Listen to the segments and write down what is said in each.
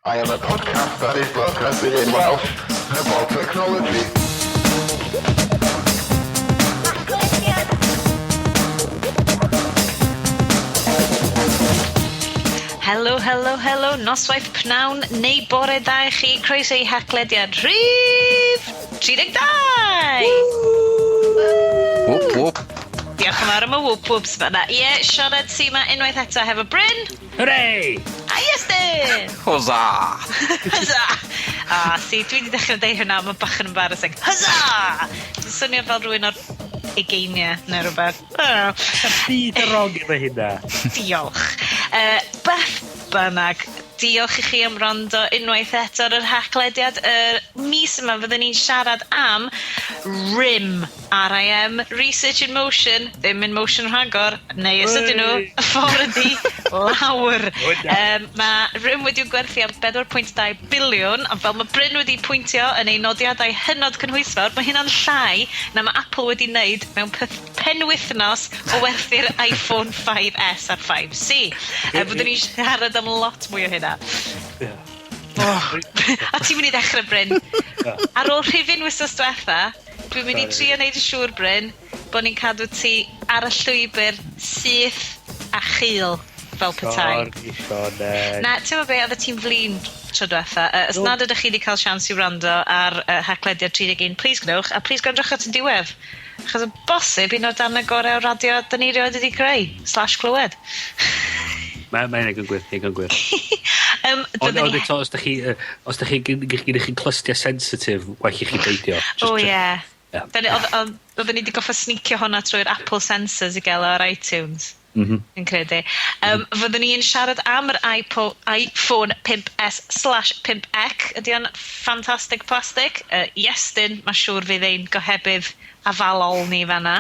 I am a podcast that is broadcasted in Welsh about technology. Helo, helo, helo, noswaith pnawn neu bore da i chi. Croeso i Haclediad rhif 32! Whoop whoop. Diolch yn fawr am y whoop whoops fan'na. Ie, Sioned sy 'ma unwaith eto hefo Bryn. Hooray! A Iestyn! Huzzah! Huzzah! Ah, see, dwi 'di dechre deud hwnna, ma' bach yn embarrassing. Huzzah! Dwi'n swnio fel rhywun o'r ugeiniau neu rwbeth. I don't know. Sa'm byd yn rong efo hynna. Diolch. Beth bynnag, diolch i chi am wrando unwaith eto ar yr Haclediad. Y mis yma fyddwn ni'n siarad am RIM, R-I-M, Research in Motion, ddim in motion rhagor, neu os ydyn nhw, y ffordd ydi lawr. Ma' RIM wedi'w gwerthu am 4.2 biliwn, ond fel ma' Bryn wedi pwyntio yn ei nodiadau hynod cynhwysfawr, ma' hynna'n llai na ma' Apple wedi wneud mewn pyth- penwythnos o werthu'r iPhone 5S a'r 5C. Fyddwn ni'n siarad am lot mwy o hynna. Oh. A ti'n mynd i ddechrau, Bryn. Ar ôl rhifyn wythnos diwetha, dwi'n mynd i trio neud yn siŵr, Bryn, bod ni'n cadw ti ar y llwybr syth a chul fel petai. Sorry, Sioned. Na, ti'n gwbod be, oeddet ti'n flin tro diwetha. Os nad ydych chi wedi cael siawns i wrando ar Haclediad 31, please gwnewch, a please gwrandwch at y diwedd. Achos o bosib un o'r darnau gorau o radio 'dan ni rioed wedi creu, slash clywed. Mae hynny'n gwir, hynny'n gwir. Ond Bydden ni eto, os 'dach chi os 'dach chi gyn- chi clustia sensitif, well i chi beidio. Just O ie. Ie. Dyna odd odd oedden ni 'di goffo sneakio hwnna trwy'r Apple sensors i gael o ar iTunes. Fi'n credu. Fyddwn ni'n siarad am yr iPhone 5S slash 5C. Ydy o'n ffantastig plastig? Iestyn, ma' siŵr fydd ein gohebydd afalol ni fan'na.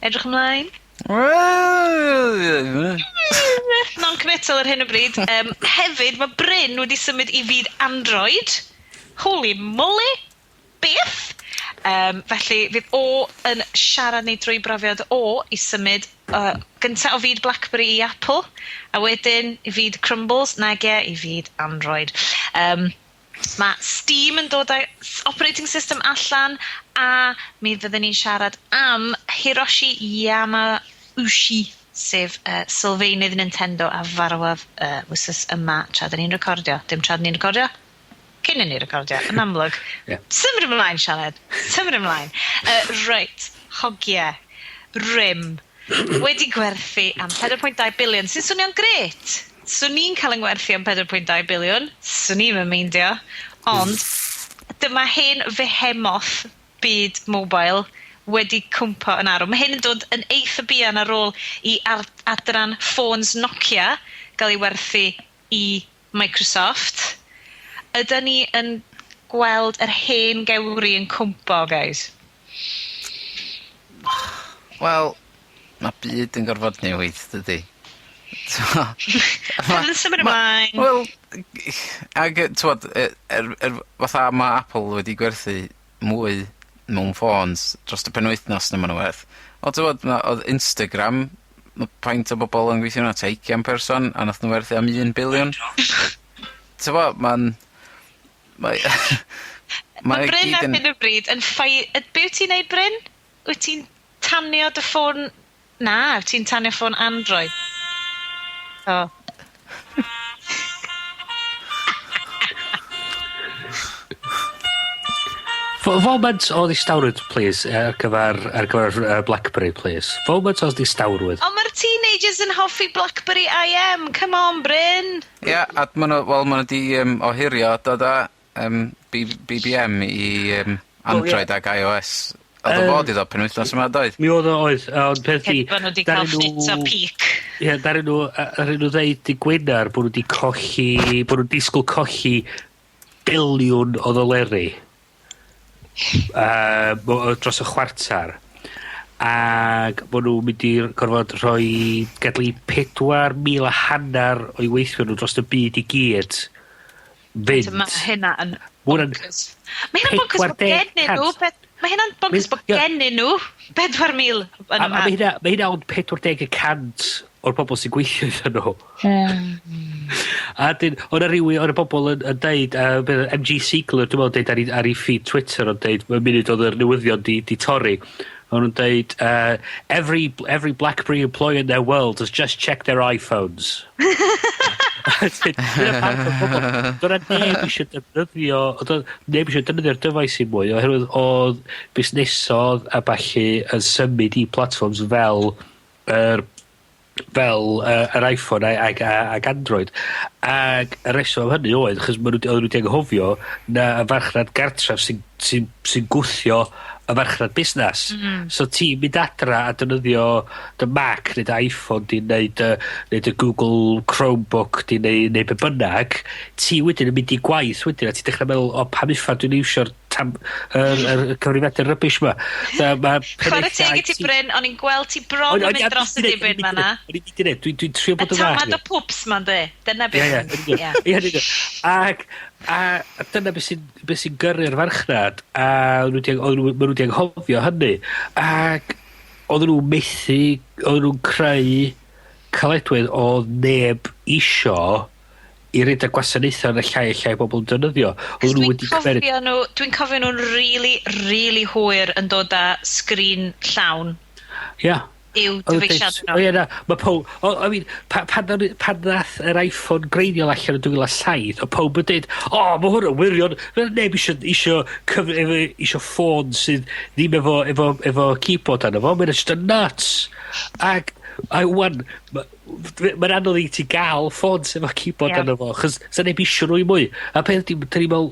Edrych ymlaen? Wel... Non-committal ar hyn o bryd. Hefyd, mae Bryn wedi symud i fyd Android. Holy moly! Beth? Felly, fydd o yn siarad ni drwy brofiad o i symud gynta o fyd BlackBerry i Apple, a wedyn i fyd Crumbles, nage i fyd Android. Ma' Steam yn dod â operating system allan, a mi fyddwn ni'n siarad am Hiroshi Yamauchi, sef sylfaenydd Nintendo a farwodd wythnos yma tra 'dan ni'n recordio. Dim tra 'dan ni'n recordio, cyn i ni recordio, yn amlwg. Symud ymlaen, Sioned. Symud ymlaen. Reit, hogie, RIM, wedi gwerthu am 4.2 biliwn, sy'n swnio'n grêt. Swn i'n cael 'yng ngwerthu am 4.2 biliwn, swn i'm yn meindio, ond dyma hen fehemoth byd mobile wedi cwmpo yn arw. Mae hyn yn dod yn eitha buan ar ôl i adran ffôns Nokia gael ei werthu i Microsoft. Ydan ni yn gweld yr hen gewri yn cwmpo, guys? Wel, ma' byd yn gorfod newid, dydi? Bydd yn symud ymlaen. Wel, ag t'mod, er fatha ma' Apple wedi gwerthu mwy mewn ffôns dros y penwythnos na ma' nw werth. Ond t'mod, ma' odd Instagram, ma' faint o bobol yn gweithio 'na, tua ugian person, a nath nw werthu am 1 biliwn. T'mo', mae Mae mae Bryn gyd ar yn hyn o bryd yn ffai... Be wyt ti'n neud, Bryn? Wyt ti'n tanio dy ffôn... Na, wyt ti'n tanio ffôn Android? O. Foment o ddistawrwydd, please, ar gyfer BlackBerry, please. Foment o ddistawrwydd. Ond mae'r teenagers yn hoffi BlackBerry IM. Come on, Bryn. Ie, a ma' nw, wel, ma' nw 'di ohirio dod â BBM i Android ag iOS. Oedd o fod i ddod penwythnos yma, doedd? Mi oedd o oedd, ond peth i... Bod nhw wedi cael ffit o peak. Ie, daru nhw ddeud dy Gwener bod nhw wedi colli, bod nhw'n disgwyl colli biliwn o ddoleri dros y chwarter. Ag bod nhw'n mynd i gorfod rhoi gadw i 4,500 o'i weithwyr nhw dros y byd i gyd fynd. Mae hynna yn Ma' hwnna'n bonkers. Mae hynna'n bonkers bod 40 gennyn nhw. Mae hynna'n bonkers bod gennyn nhw 4,000 yn A yma. mae hynna ond 40% o'r pobl sy'n gweithio iddyn nhw. A dyn, o'na rywun, o'na bobl yn deud, MG Siegler, dwi'n meddwl, deud ar ei feed Twitter, o'n deud, mewn munud oedd yr newyddion di torri. O'n nhw'n deud, every BlackBerry employee in their world has just checked their iPhones. Dyna pam oedd pobl, doedd 'na neb eisiau defnyddio, oedd neb eisiau defnyddio'r dyfais i mwy, oherwydd oedd busnesodd a ballu yn symud i platforms fel yr iPhone ag Android. Ag y reswm am hynny oedd, achos ma' nw oedden nhw 'di anghofio na y farchnad gartref sy'n gwthio y farchnad busnes. So ti'n mynd adra a defnyddio dy Mac neu dy iPhone di neu dy Google Chromebook di neu be bynnag, ti wedyn yn mynd i gwaith wedyn a ti'n dechrau meddwl, "O, pam uffar dwi'n iwsio'r tam, yr cyfrifiadur rubbish 'ma?" Ma' Chwarae teg i ti, Bryn, o'n i'n gweld ti bron yn mynd dros y dibyn fan'na. O'n i'n mynd i neud, dwi'n trio Y bod yn dda. Tamad o pwps ma'n de. Dyna beth. Ie, yn union. Ac a dyna beth sy'n gyrru'r farchnad, a o'n nhw, ma' nhw wedi anghofio hynny. Ac oedden nhw methu, oedden nhw'n creu caledwedd oedd neb isio i redeg gwasanaethau yn y llai a llai o bobl yn defnyddio. Oedden nhw Dwi'n wedi cymeryd cofio nhw, dwi'n cofio nhw'n really, really hwyr yn dod â sgrin llawn i'w Oedd yn dyfeisiad deud, nhw. O ie na, mae pob, o, I mean, pan nath yr iPhone greiddiol allan yn 2007, o pob yn deud, "O, mae hwn yn wirion, mae neb isio ffôn sydd ddim efo keyboard arno fo, mae'n just yn nuts." Ac, a wan, mae'n anodd i ti gael ffôn sydd efo keyboard arno fo, chos sa neb isio nhw i mwy. A peth ydi, dyn ni'n meddwl,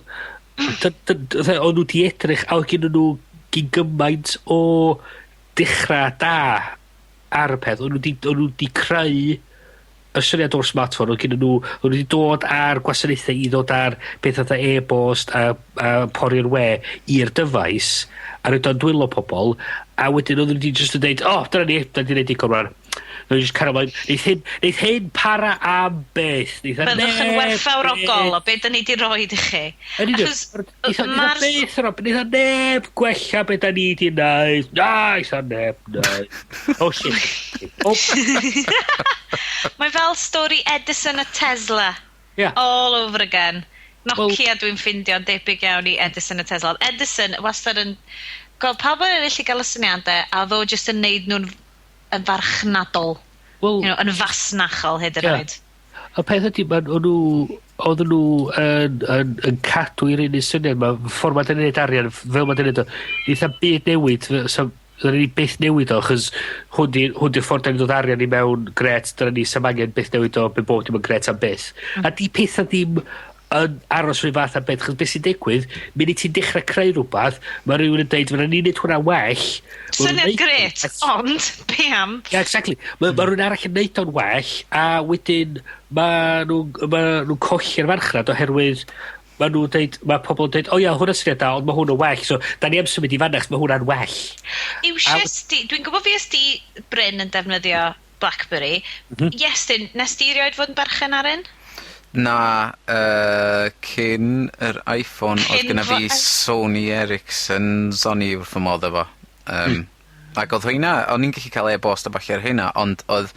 o'n nhw di edrych, a oedd gen nhw gyn gymaint o dechrau da ar y peth. O'n nhw di creu y syniad o'r smartphone, oedd gen nhw, o'n nhw wedi dod ar gwasanaethau i ddod ar beth fatha e-bost a pori'r we i'r dyfais, a roed o'n dwylo pobl, a wedyn oedden nhw wedi just yn deud, "O, oh, dyna ni, dyna ni wneud digon rwan." Nhw just cario ymlaen. Neith hyn para am byth. Neith o Byddwch yn neb werthfawrogol o byth. be da ni di roid i chi. Yn union. Achos Neith o ma'r byth, Rob, neith o neb gwella be da ni di wneud. Na, neith o neb wneud. Oh shit. Oh, Mae fel stori Edison a Tesla. All over again. Nokia dwi'n ffindio'n debyg iawn i Edison a Tesla. Oedd Edison wastad yn gweld pawb eraill i gael y syniadau a oedd o jyst yn neud nhw'n yn farchnadol. Wel, yn fasnachol hyd yn oed. Y peth ydy, oedden nhw yn cadw i'r un syniad ma, ffordd mae'n neud arian, fel mae'n neud o, eitha byd newid, so, ddylen ni byth newid o, achos hwn di'r ffordd da ni'n dod arian i mewn, gret, dyna ni, sam angen byth newid o, by bob dim yn gret am byth. A di pethau ddim yn aros rhyw fath am beth, chos beth sy'n digwydd, munud ti'n dechrau creu rhywbeth, mae rhywun yn deud, "Fyna ni'n neud hwnna well." Ma' nhw'n Syniad neud gret, ond be am? Yeah, exactly. Ma rhywun arall yn neud o'n well, a wedyn ma nhw'n ma nhw colli'r farchnad oherwydd ma nhw'n deud, mae pobl yn deud, "O ia, hwnna syniad da, ond mae hwn yn well, so da ni am symud i fanna, achos mae hwnna'n well." Iwsies di, dwi'n gwybod fi di Bryn yn defnyddio BlackBerry. Iestyn, nes di erioed fod yn berchen ar un? Na, cyn yr iPhone, oedd Cyn gyda fi Sony Ericsson Sony wrth fy modd efo. Ac oedd heina, o'n i'n gallu cael e-bost a ballu ar heina, ond oedd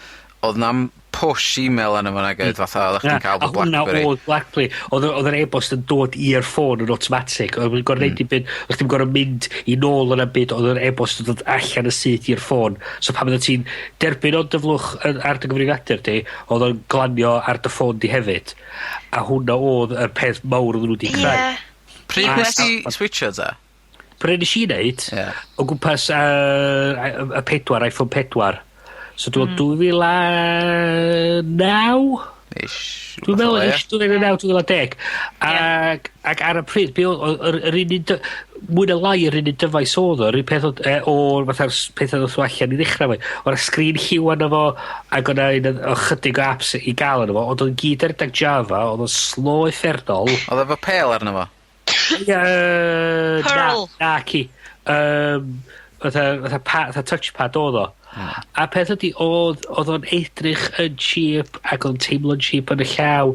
na'm push email arno fo nag oedd fatha oeddech chdi'n cael A bo hwnna BlackBerry. Oedd BlackBerry. Oedd yr e-bost yn dod i'r ffôn yn automatic. Oedd yn gorfod neud dim byd, oedd chdi'n gorfod mynd i nôl yn y byd, oedd yr e-bost yn dod allan y syth i'r ffôn. So pan oeddet ti'n derbyn o'n dy flwch ar dy gyfrifiadur di, oedd o'n glanio ar dy ffôn di hefyd. A hwnna oedd yr peth mawr oedden nhw wedi creu. Pryd nes ti switcho ta? Pryd nes i wneud, o gwmpas y 4, iPhone 4. So dwi'n meddwl 2009? Ish. Dwi'n meddwl, rhywbeth fel 'na, ish, 2009, 2010. Ac ar y pryd, be oedd, yr un mwy na lai yr un un dyfais oedd o, yr un peth oedd, o'r fatha'r pethau ddoth allan i ddechrau fo. O'na sgrin lliw arno fo, ac o'na un o chydig o apps i gael arno fo, ond oedd gyd ar redeg Java, oedd o'n slow uffernol. Oedd efo Perl arno fo? Ie, Perl. Na, na, ci. Fatha touchpad oedd o. A peth ydi, oedd o'n edrych yn cheap ac oedd o'n teimlo'n cheap yn y llaw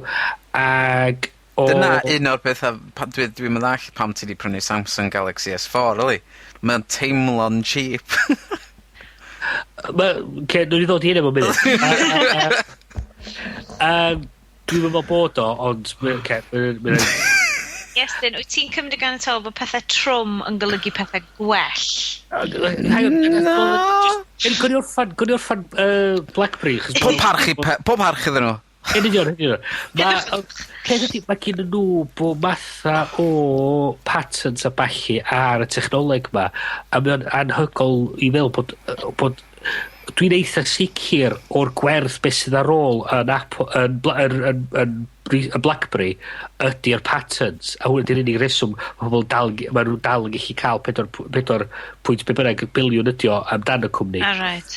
ac o. Dyna un o'r pethau, dwi'n meddwl pam ti 'di prynu Samsung Galaxy S4, really. Mae'n teimlo'n cheap. Ce, nw'n i ddod i hynny mewn munud. Dwi'n meddwl bod o, ond... Ce, Iestyn, wyt ti'n cymryd gan y bod pethau trwm yn golygu pethau gwell? Na! Gwni orffan, gwni orffan BlackBerry. Pob parch i pob parch iddyn nhw. Yn union, yn union. Peth ydi, mae gen nhw bob matha o patents a ballu ar y technoleg ma, a mae o'n anhygol i feddwl bod dwi'n eitha sicr o'r gwerth beth sydd ar ôl yn Apple, yn BlackBerry ydy'r patents, a hwnna 'di'r unig reswm ma' pobol dal, ma' nhw dal yn gallu cael 4 pwynt be bynnag biliwn ydi o amdan y cwmni. All right.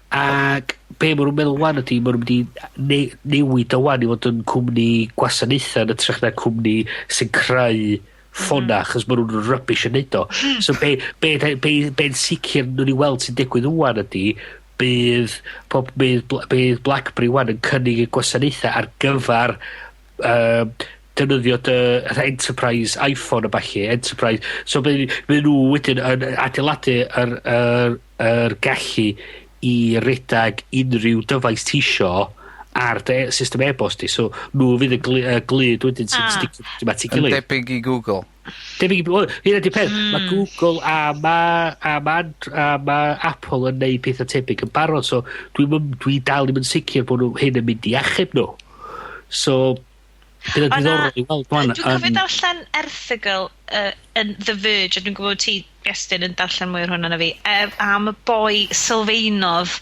Ac be ma' nhw'n meddwl wan ydi ma' nhw'n mynd i newid o wan i fod yn cwmni gwasanaethau yn hytrach na cwmni sy'n creu ffona, achos ma' nhw'n rubbish yn neud o. So be'n sicr nhw'n i weld sy'n digwydd wan ydi bydd BlackBerry wan yn cynnig y gwasanaethau ar gyfar defnyddio dy fatha enterprise iPhone a ballu, enterprise. So bydd nhw wedyn yn adeiladu yr gallu i redag unrhyw dyfais ti isio ar dy system e-bost di. So nhw fydd y glud wedyn sy'n sticio dim at ei Yn gilydd. debyg i Google. Debyg i... Wel, hynna 'di peth. Mae Google a ma Apple yn neud pethau tebyg yn barod, so dwi dal ddim yn sicr bod nhw hyn yn mynd i achub nhw. So, bydd yn diddorol i weld wan. Dwi'n cofio darllen erthygl yn The Verge, a dwi'n gwybod ti, Iestyn, yn darllen mwy o'r hwnna na fi, am y boi sylfaenodd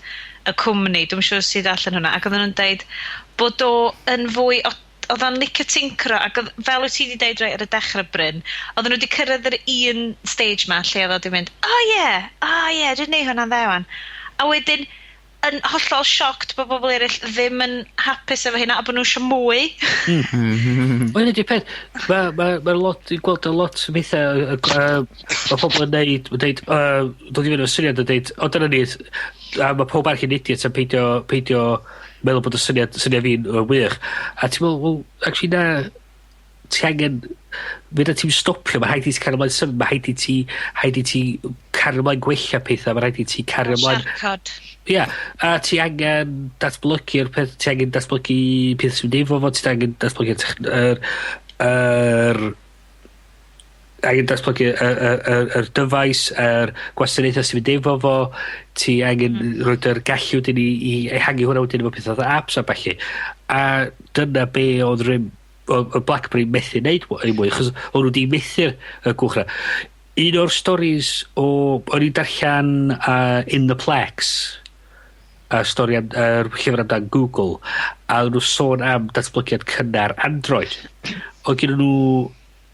y cwmni, dwi'n siŵr sydd darllen hwnna, ac oedden nhw'n deud bod o yn fwy, oedd o'n licio tincro, ac oedd, fel wyt ti wedi deud reit ar y dechrau, Bryn, oedden nhw wedi cyrraedd yr un stage ma lle oedd o wedi mynd, "Oh yeah, oh yeah, dwi'n neud hwnna'n dda wan." A wedyn, yn hollol shocked bod bobl eraill ddim yn hapus efo hynna a bod nhw eisiau mwy. Wel, hynny 'di'r peth. Ma lot, dwi'n gweld y lot o bethau, mae pobl yn neud, yn deud, dod i fyny efo syniad a deud, "O, dyna ni," a mae pob arall yn idiot a peidio meddwl bod y syniad fi'n wych. A ti'n meddwl, well, actually na, ti angen, fydd ti'n stopio, mae rhaid i ti cario ymlaen symud, mae rhaid i ti cario ymlaen gwella pethau, mae rhaid i ti cario ymlaen. Siarcod. Ie, yeah, a ti angen datblygu'r peth, ti angen datblygu peth sy'n mynd efo fo, ti angen datblygu angen datblygu yr dyfais, yr gwasanaethau sy'n mynd efo fo, ti angen rhoid yr gallu wedyn i ehangu hwnna wedyn efo pethau fatha apps a ballu. A dyna be oedd rym, oedd BlackBerry methu neud mwy, achos o'n nhw wedi methu'r y gwch 'na. Un o'r stories o, o'n i'n darllen In the Plex, y stori am, yr llyfr amdan Google, a oedden nhw sôn am datblygiad cynnar Android. Oedd gen nhw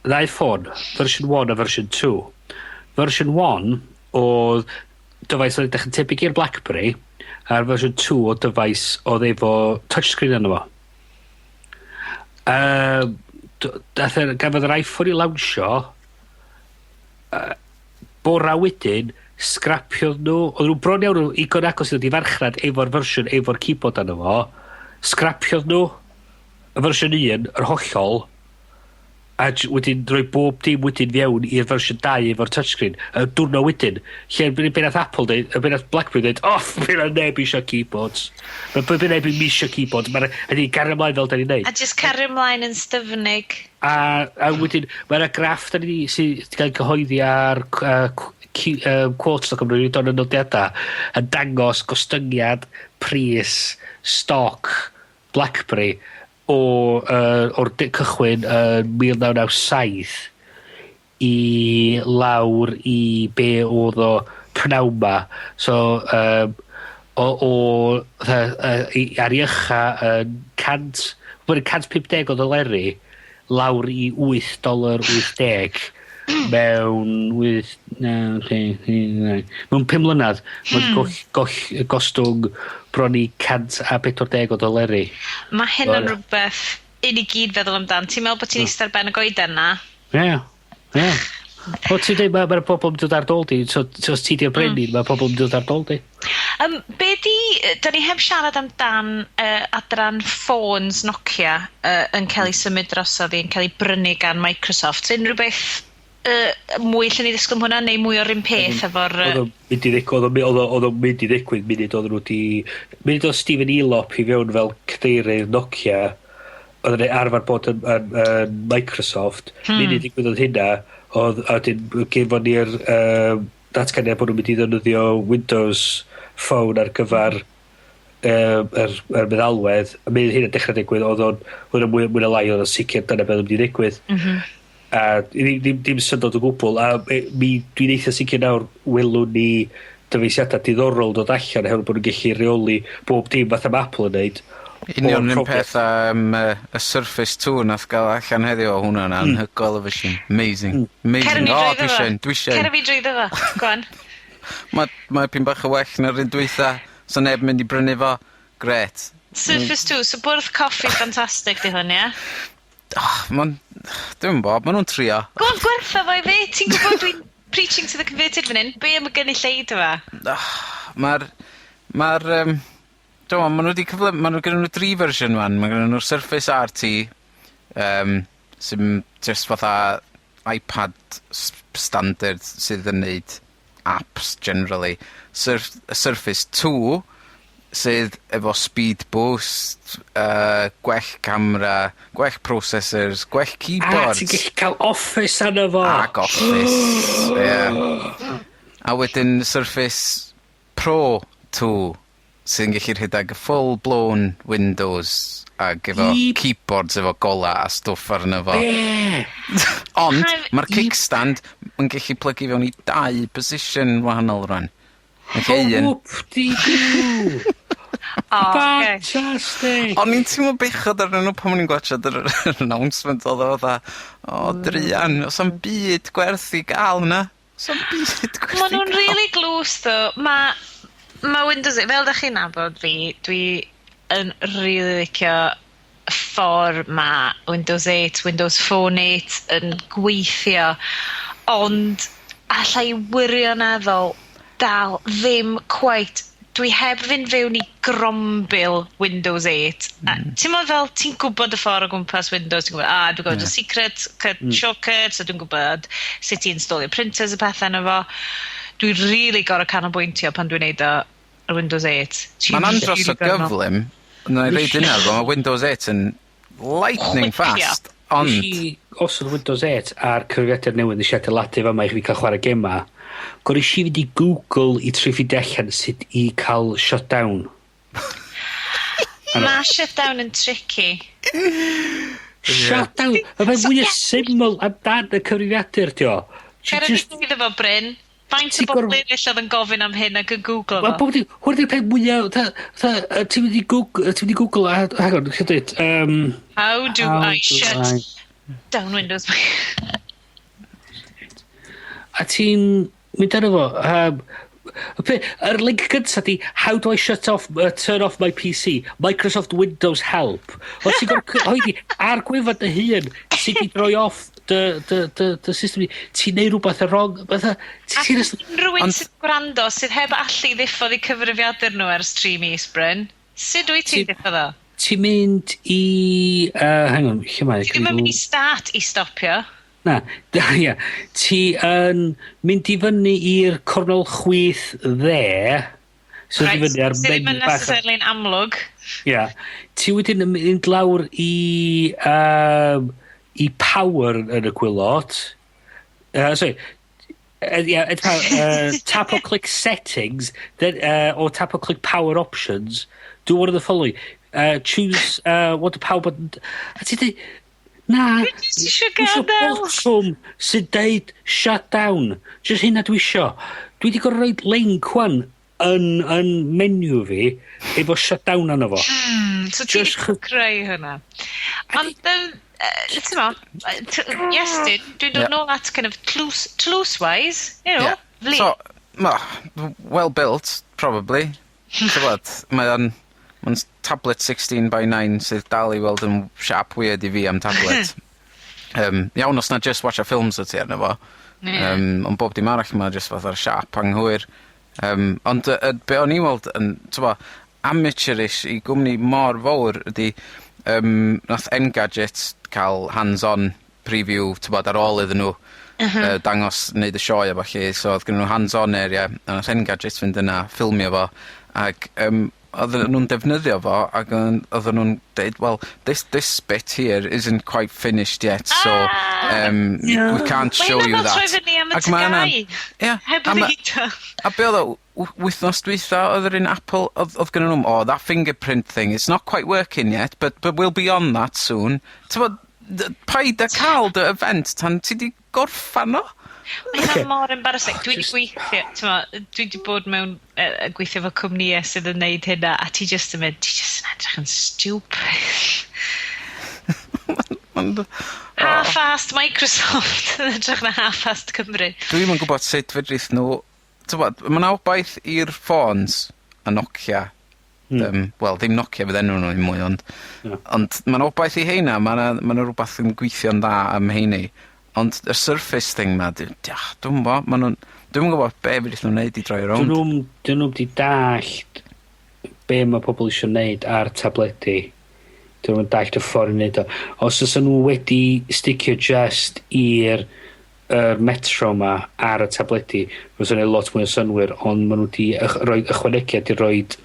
ddau ffôn, version 1 a version 2. Version 1 oedd dyfais oedd edrych yn tebyg i'r BlackBerry, a'r version 2 o dyfais oedd efo touchscreen arno fo. Gafodd yr iPhone i lawnsio, bora wedyn, scrapiodd nhw, oedd nhw bron iawn yn igon agos i ddod i farchnad efo'r fersiwn, efo'r keyboard arno fo, scrapiodd nhw y fersiwn 1, yr hollol, a wedyn rhoi bob dim wedyn fewn i'r fersiwn 2 efo'r touchscreen. Y diwrnod wedyn, lle be nath Apple deud, be nath BlackBerry deud, "Oh, be nath neb eisiau keyboards. Mae be neb yn eisiau keyboards, mae'n ydy gario ymlaen fel da ni'n neud." A just cario ymlaen yn styfnig. A wedyn, mae'na graff da ni sydd wedi cael ei cyhoeddi ar Quartz.com, rwy'n dod yn nodiadau, yn dangos gostyngiad pris stoc BlackBerry o'r cychwyn yn 1997 i lawr i be oedd o pnawn ma. So, o fatha, ar ei ucha yn 100, mae'n 150 o ddoleri lawr i 8 dolar 80 mewn 8, 9, 10, 9, mewn 5 mlynedd mae'n gostwng bron i 140 o doleri. Mae hyn yn rhywbeth i ni gyd feddwl amdan. Ti'n meddwl bod ti'n eistedd ar ben y goeden na? Ie. Wel, ti'n dweud, mae ma pobl yn dod ar dôl di. So os ti di'r brenin, mae pobl yn dod ar dôl di. Be di, da ni heb siarad amdan adran ffôns Nokia yn cael ei symud drosodd i, yn cael ei brynu gan Microsoft. Unrhyw beth mwy lle ni ddisgwyl am hwnna, neu mwy o'r un peth efo'r... Oedd o'n mynd i ddigwydd, oedd o'n mynd i ddigwydd munud oedden nhw di... Munud oedd Stephen Elop i fewn fel cadeirydd Nokia, oedd yn arfer bod yn Microsoft, munud digwyddodd hynna, oedd, a wedyn gefon ni'r datganiad bod nhw'n mynd i ddefnyddio Windows Phone ar gyfer yr meddalwedd, a munud hynna dechrau digwydd, oedd o'n mwy na lai, oedd o'n sicr dyna beth oedd yn mynd i ddigwydd. A ddim syndod o gwbl, a dwi'n eitha sicr nawr welwn ni dyfeisiadau diddorol dod allan oherwydd bod nhw'n gallu reoli bob dim fatha ma' Apple yn neud. Union o'r un profiad. Peth am y Surface 2 nath gael allan heddiw, o hwnna'n anhygoel o fysin. Amazing. Cer Amazing. ni O, drwyddo dwi fo. eisiau un, dwi eisiau Cer un. fi drwyddo fo. Go on. Mae pyn bach o well na'r un dwytha. So neb mynd i brynu fo. Gret. Surface 2, so bwrdd coffi ffantastig di hwn, ie? Oh, ma'n... Dwi'n bod, ma' nhw'n trio. Go on, gwertha fo i fi. Ti'n gwybod dwi'n preaching to the converted fan hyn. Be am y gynulleidfa? Mae'r... Dwi'n meddwl, ma' nhw wedi cyfle... Ma' nhw gyda nhw dri fersiwn wan. Mae gyda nhw'r Surface RT, sy'n just fatha iPad standard sydd yn neud apps generally. Surface 2, sydd efo speed boost, gwell camera, gwell processors, gwell A keyboards. ti'n gallu cael Office arno fo. Ac Office, ie. A wedyn Surface Pro 2, sy'n gallu rhedeg full-blown Windows ag efo keyboards efo gola a stwff arno fo. Be? Ond mae'r kickstand yn gallu plygu fewn i dau position wahanol rwan. Yn lle un. Whoop-de-doo. O, okay. Fantastic. O'n i'n teimlo bechod arnyn nhw pan o'n i'n gwachod yr yr announcement, oedd o fatha, o, druan, oes am byd gwerth i gael na. Oes am byd gwerth Ma' i nhw'n gael. really glws, though. Ma Windows 8, fel da chi'n nabod fi, dwi yn really licio y ffordd ma Windows 8, Windows Phone 8 yn gweithio, ond alla i wirioneddol dal ddim quite, dwi heb fynd fewn i grombil Windows 8. A ti'n meddwl fel ti'n gwybod y ffordd o gwmpas Windows, ti'n gwybod, a dwi'n gwybod y secret, cut, shortcuts, a dwi'n gwybod sut i installio printers a pethau yna fo. Dwi'n really gorau canolbwyntio pan dwi'n neud o ar Windows 8. Ti'n Mae'n andros really o gorfod- gyflym. Na i reid yna, mae Windows 8 yn lightning Chwipio. fast, ond Nes i osod Windows 8 ar cyfrifiadur newydd nes i adeiladu fama i fi cael chwarae gema. Gorau i fynd i Google i trio ffeindio allan sut i cael shutdown. Mae shutdown yn tricky. Shutdown! Y peth mwyaf syml amdan y cyfrifiadur, dio. Ti Cer just i iddo fo, Bryn. Faint o Ti'n bobl eraill oedd yn gofyn am hyn ac yn Googlo Mae fo? bob dim, hwn ydy'r peth mwyaf, ti'n mynd i Google, ti'n mynd i Google, a, hang on, lle dweud, How do How I do shut down Windows? A ti'n mynd arno fo, yr link gynta di, "How do I shut off, turn off my PC? Microsoft Windows Help." O ti'n gorfod oedi, ar gwefan dy hun, sut i droi off dy system di, ti'n neud rhywbeth yn wrong, fatha, Ac seriously, unrhyw un sydd gwrando sydd heb allu ddiffodd eu cyfrifiadur nhw ers 3 mis, Bryn. Sut wyt ti'n diffodd o? Ti'n mynd i, hang on, lle mae? Ti ddim yn mynd i start i stopio. Na, ia. Ti yn mynd i fyny i'r cornel chwith dde. So right, i fyny ar sydd ddim menu yn bach. necessarily'n amlwg. Ia. Ti wedyn yn mynd lawr i power yn y gwaelod. Sorry. Yeah, tap or click settings, then or tap or click power options. Do one of the following. Choose what the power button. A ti dweud, na, Dwi jyst isio dwi isio gadael. botwm sy'n deud shut down. Just hynna dwi isio. Dwi wedi gorfod rhoid link wan yn menu fi efo shut down arno fo. So ti Just wedi creu hwnna. Ond, ti'n mo, Iestyn, dwi'n dod nôl at kind of tlws-wise, fli. So, ma, well built, probably. Tybod, mae o'n mae'n tablet 16 by 9 sydd dal i weld yn sharp weird i fi am tablet. Iawn os na just watch a films o ti arno fo. Ond bob dim arall mae just fatha'r sharp anghywir. Ond be o'n i'n weld yn, t'bo, amateurish i gwmni mor fawr ydy, nath Engadget cael hands-on preview, t'bod, ar ôl iddyn nhw dangos, neud y sioe a ballu, so oedd gynnon nhw hands-on area, a nath Engadget fynd yna, ffilmio fo, ac oedden nhw'n defnyddio fo, ac oedden nhw'n deud, "Well, this bit here isn't quite finished yet, so we can't show you that." Mae hynna fel troi fyny am y Ac ma' hynna'n TGAU. Ie. Heb ddeud o. A be oedd o, wythnos dwytha oedd yr un Apple, oedd gynnon nhw, "Oh, that fingerprint thing, it's not quite working yet, but we'll be on that soon." T'mod, paid â cael dy event tan ti 'di gorffan o. Mae hynna mor embarrassing. Dwi 'di gweithio, t'mo', dwi 'di bod mewn gweithio efo cwmnïau sydd yn neud hynna, a ti just yn mynd, ti just yn edrych yn stupid. Ond, Half-assed Microsoft yn edrych na half-assed Cymru. Dwi'm yn gwbod sut fedrith nhw, t'mod, ma' 'na obaith i'r ffôns a Nokia. Wel, ddim Nokia fydd enw nhw ddim mwy, ond ond ma' 'na obaith i heina, ma' 'na rwbath yn gweithio'n dda am heini. Ond y Surface thing 'ma, dwi'm yn gwbo, ma' nw'n, dwi'm yn gwbod be' fedrith nhw neud i droi rownd. Dyn nhw'm 'di dallt be ma' pobol isio neud ar tabledi. Dyn nhw'm yn dallt y ffordd i neud o. Os o's nhw wedi sticio just i'r yr Metro 'ma ar y tabledi, fysa neud lot mwy o synwyr, ond ma' nhw 'di rhoi ychwanegiad i roid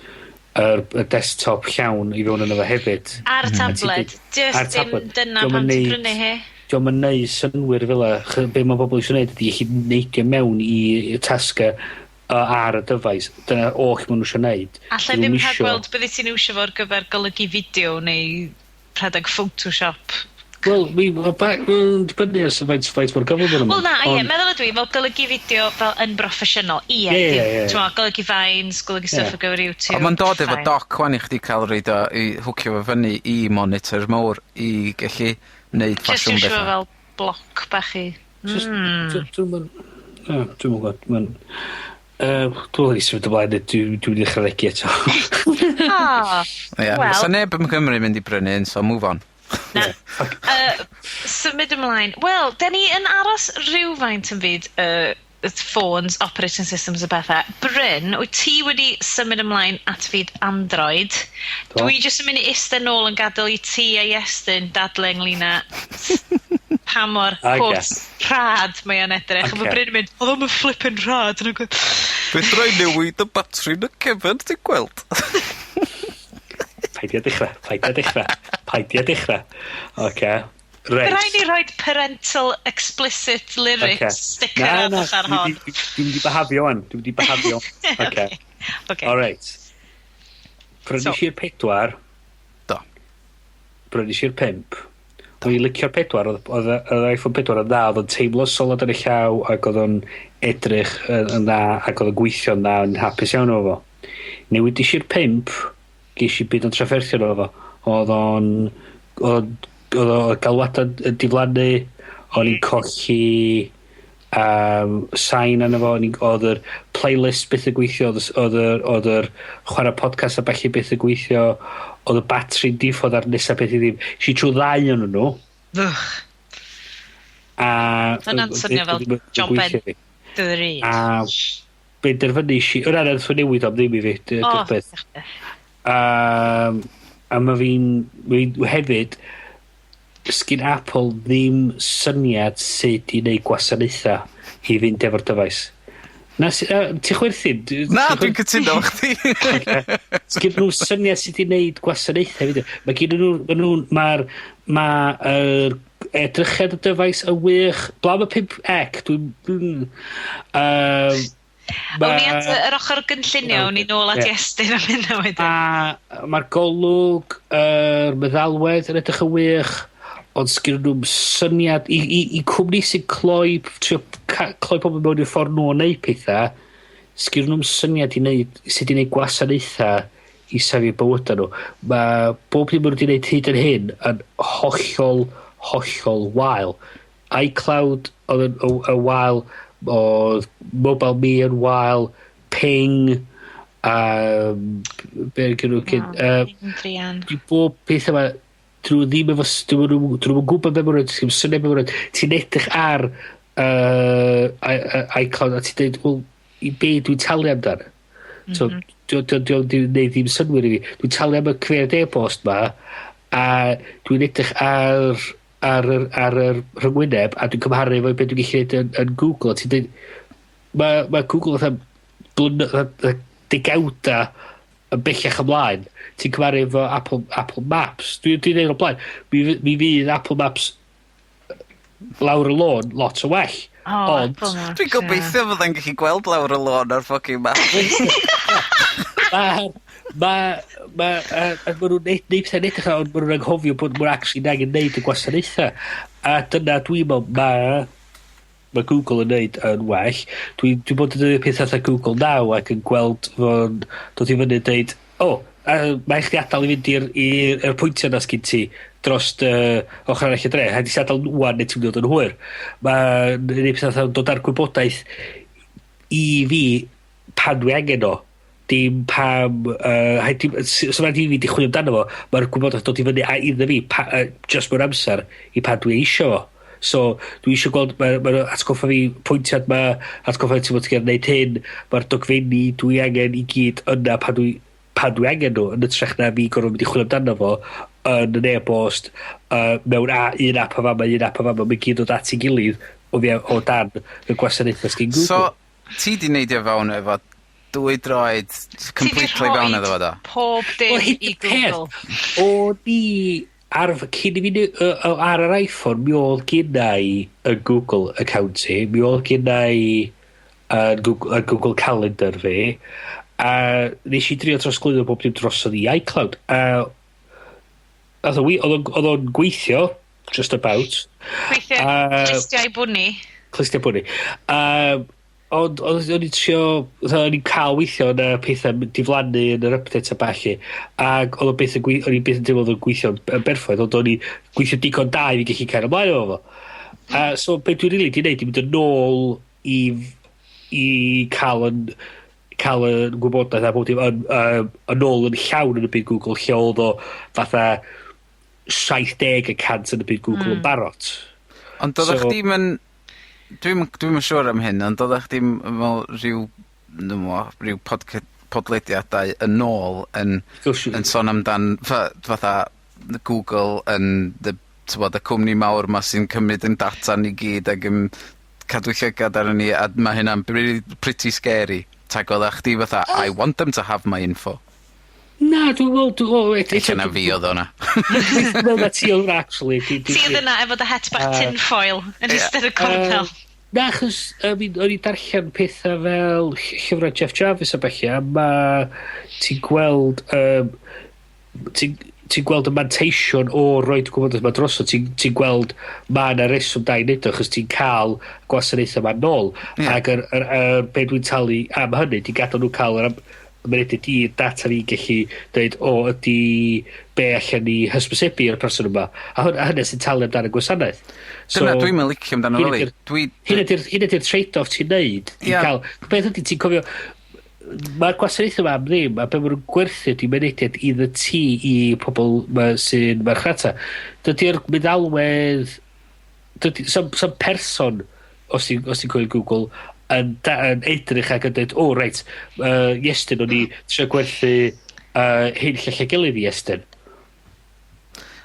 y desktop llawn i fewn yno fo hefyd. Ar y tablet. Just Ar dim tablet. dyna Dio'm pam yn ti'n neud prynu hi. Dio'm yn neud synwyr fel 'a. Be ma' bobol isio neud ydi allu neidio mewn i tasga ar y dyfais. Dyna oll ma' nhw isio neud. Alla i Dyn ddim nhw'm rhag isio gweld bydde ti'n iwsio fo ar gyfer golygu fideo neu rhedeg Photoshop. Wel, mi, ma' dibynnu ar faint mor gyflym ma' nhw'n Wel mynd. na, ie, meddwl ydw i, fel golygu fideo fel yn broffesiynol. Ie, Ie, ie, ie. T'mo', golygu Vines, golygu stuff ar gyfer YouTube. Ond ma'n dod efo Fine. dock wan i chdi cael roid o i hwcio fo fyny i monitor mawr i gellu neud Just ffasiwn iwsio fo bethau. fel bloc bach i. Just, dwi'n mynd. Dwi'n gwybod. Mae'n... Dwi'n mynd i symud ymlaen, dwi'n mynd i ddechrau regi eto. Ah, Ie. wel. Sa neb yn Cymru mynd i brynu un, so move on. Na. Symud ymlaen. Wel, da ni yn aros rhywfaint yn fyd phones, operating systems a bethau. Bryn, wyt ti wedi symud ymlaen at fyd Android? Do. Dwi jyst yn mynd i eistedd nôl yn gadael i ti a Iestyn dadle ynglyn â pa mor quote rhad mae o'n edrych. A mae Bryn yn mynd, "Oedd o'n flippin' rhad." Yn y Fedra i newid y batri yn y cefn, ti'n gweld? Paid i dechrau, paid i dechrau, paid i dechrau. Oce. Reit. Mae rhaid ni rhoi parental explicit lyrics sticker Na, na, arall ar dwi'n hon. Dwi'n mynd i behafio wan. Dwi'n mynd i behafio. Oce. Okay. Alright. Prynu i'r 4, Do. Prynu i'r 5. O'n i'n licio'r 4, oedd yr iPhone 4 yn dda, oedd o'n teimlo solid yn y llaw, ac oedd o'n edrych yn dda, ac oedd o'n gweithio'n dda, o'n hapus iawn efo fo. Newidis i'r 5, ges i byd o'n trafferthio efo fo. Oedd o galwadau yn diflannu, o'n i'n colli sain arno fo, oedd yr playlist byth yn gweithio, oedd yr chwarae podcast a ballu byth yn gweithio, oedd y batri'n diffodd ar nesaf beth i ddim. Si trwy ddau o'n nhw, Ugh, a Hwnna'n swnio fel ddim yn job gweithio i fi. Drud. A benderfynu si, o na, na, nath o newid am ddim i fi, O, dy'r beth. A ma hefyd, sgyn Apple ddim syniad sut i wneud gwasanaethau i fynd efo'r dyfais. Na, ti chwerthin? Na, dwi'n cytuno efo chdi. Sgyn nhw syniad sut i wneud gwasanaethau hefyd. Mae gen nhw, ma nhw, mae'r, ma' yr edrychiad y dyfais yn wych. Blaw y 5C, dwi'n Awn ni at yr ochr gynllunio, awn ni nôl at Iestyn am hynna wedyn. A mae'r golwg, yr meddalwedd yn edrych yn wych, ond sgyn nhw'n syniad i cwmni sy'n cloi, trio cloi pobl mewn i'r ffordd nhw o neud pethau, sgyn nhw'n syniad i neud, sut i neud gwasanaethau i safio bywydau nhw. Mae bob dim maen nhw wedi neud hyd yn hyn yn hollol, hollol wael. iCloud oedd yn wael, oedd Mobile Me yn wael, Ping, be gen nhw cyn, Druan. di bob peth yma, dyn nhw ddim efo, dyn nhw'n gwybod be maen nhw'n, dyn nhw'n syniad be maen nhw'n, ti'n edrych ar iCloud a ti'n dweud, "Wel, i be dwi'n talu amdan?" So, dwi'n neud ddim synnwyr i fi. Dwi'n talu am y cyfeiriad e-bost ma, a dwi'n edrych ar ar yr rhyngwyneb, a dwi'n cymharu efo beth dwi'n gallu neud yn Google, a ti'n dweud, mae Google fatha fatha degawda yn bellach ymlaen. Ti'n cymharu efo Apple Maps. Dwi'n dweud o blaen, mi fydd Apple Maps lawr y lôn lot o well. Oh, Ond Apple Maps, Dwi'n gobeithio fydda'n gallu gweld lawr y lôn ar fucking map. Ma nhw'n neud pethau'n edrych, ond ma nhw'n anghofio bod nhw'n actually angen neud y gwasanaethau. A dyna dwi'n meddwl, mae Google yn neud yn well. Dwi bod yn neud peth fatha Google Now ac yn gweld fo'n dod i fyny a deud, "O, oh, mae chdi adael i fynd i'r pwyntiau na sgyn ti dros ochr arall y dre. Rhaid i ti adael wan neu ti'n dod yn hwyr." Mae'n neud pethau fatha dod ar gwybodaeth i fi pan dwi angen o. Dim pam... Rhaid dim, so rhaid i fi di chwilio amdano fo, mae'r gwybodaeth dod i fyny a iddo fi just mewn amser i pan dwi eisio fo. So, dwi eisiau gweld, mae ma atgoffa fi pwyntiad ma, atgoffa fi ti'n bod ti'n gwneud hyn, mae'r dogfenni dwi angen i gyd yna pan dwi angen nhw, yn ytrach na fi gorfod mynd i chwilio amdano fo yn y e-bost, mewn un app o fama, un app o fama, mae gyd dod at ei gilydd o dan y gwasanaethau sgyn Google. So, ti di neidio fewn efo dwy droed completely fewn iddo fo, do? Pob dim Wel, hyn i yw'r peth. Google. O'n i cyn i fi ar yr iPhone, mi oedd gynna i y Google account i, mi oedd gynna i y Google Calendar fi, a nes i drio trosglwyddo bob dim drosodd i iCloud. A oedd o'n gweithio, just about. Gweithio clustiau bwni. Clustiau bwni. Ond o'n i'n trio, o'n i'n cael weithio yna pethau diflannu yn yr update a ballu, ac oedd o byth yn o'n i byth yn teimlo oedd o'n gweithio yn berffaith, ond o'n i gweithio digon da i fi gallu cael ymlaen efo fo. A so beth dwi'n rili di wneud, i mynd yn ôl i cael y gwybodaeth a bob dim yn ôl yn llawn yn y byd Google, lle oedd o fatha 70% yn y byd Google yn barod. Ond doeddech chdi'm yn... Dwi'm yn siŵr am hyn, ond doeddech chdi'm fel rhyw, dwi'm rhyw podlediadau yn ôl yn sôn amdan fatha Google yn t'mod, y cwmni mawr 'ma sy'n cymryd 'yn data ni gyd ac yn cadw llygad arnon ni, a ma' hynna'n pretty scary. Tag oeddach chdi fatha, "I want them to have my info." Na, dwi'n meddwl, Ella na fi oedd o'na. Dwi'n meddwl na ti oedd hwnna, actually. Ti oedd yna efo dy het bach tinfoil yn eistedd y cornel. Na, achos, I mean, o'n i darllen pethau fel llyfrau Jeff Jarvis a ballu, a ma' ti'n gweld, ti'n gweld y manteision o roid gwybodaeth ma drosodd, ti gweld ma' 'na reswm da i neud o, achos ti'n cael gwasanaethau ma nôl, ac yr be dwi'n talu am hynny, di gadael nhw cael yr mynediad i'r data fi gallu dweud, o, ydy be allan ni hysbysebu i'r person yma. A hynny sy'n talu amdano y gwasanaeth. So, dyna dwi'n mynd licio amdano hynna fel i. Hynna di'r trade-off ti'n neud. Ti'n cael, beth ydy, ti'n cofio, mae'r gwasanaethau yma am ddim, a be maen nhw'n gwerthu ydy mynediad iddo ti i pobl ma sy'n marchnata. Dydy'r meddalwedd, some person, os ti'n cofio Google, yn edrych ac yn dweud, "O, reit, Iestyn, o'n i trio gwerthu hyn llall a gilydd i Iestyn."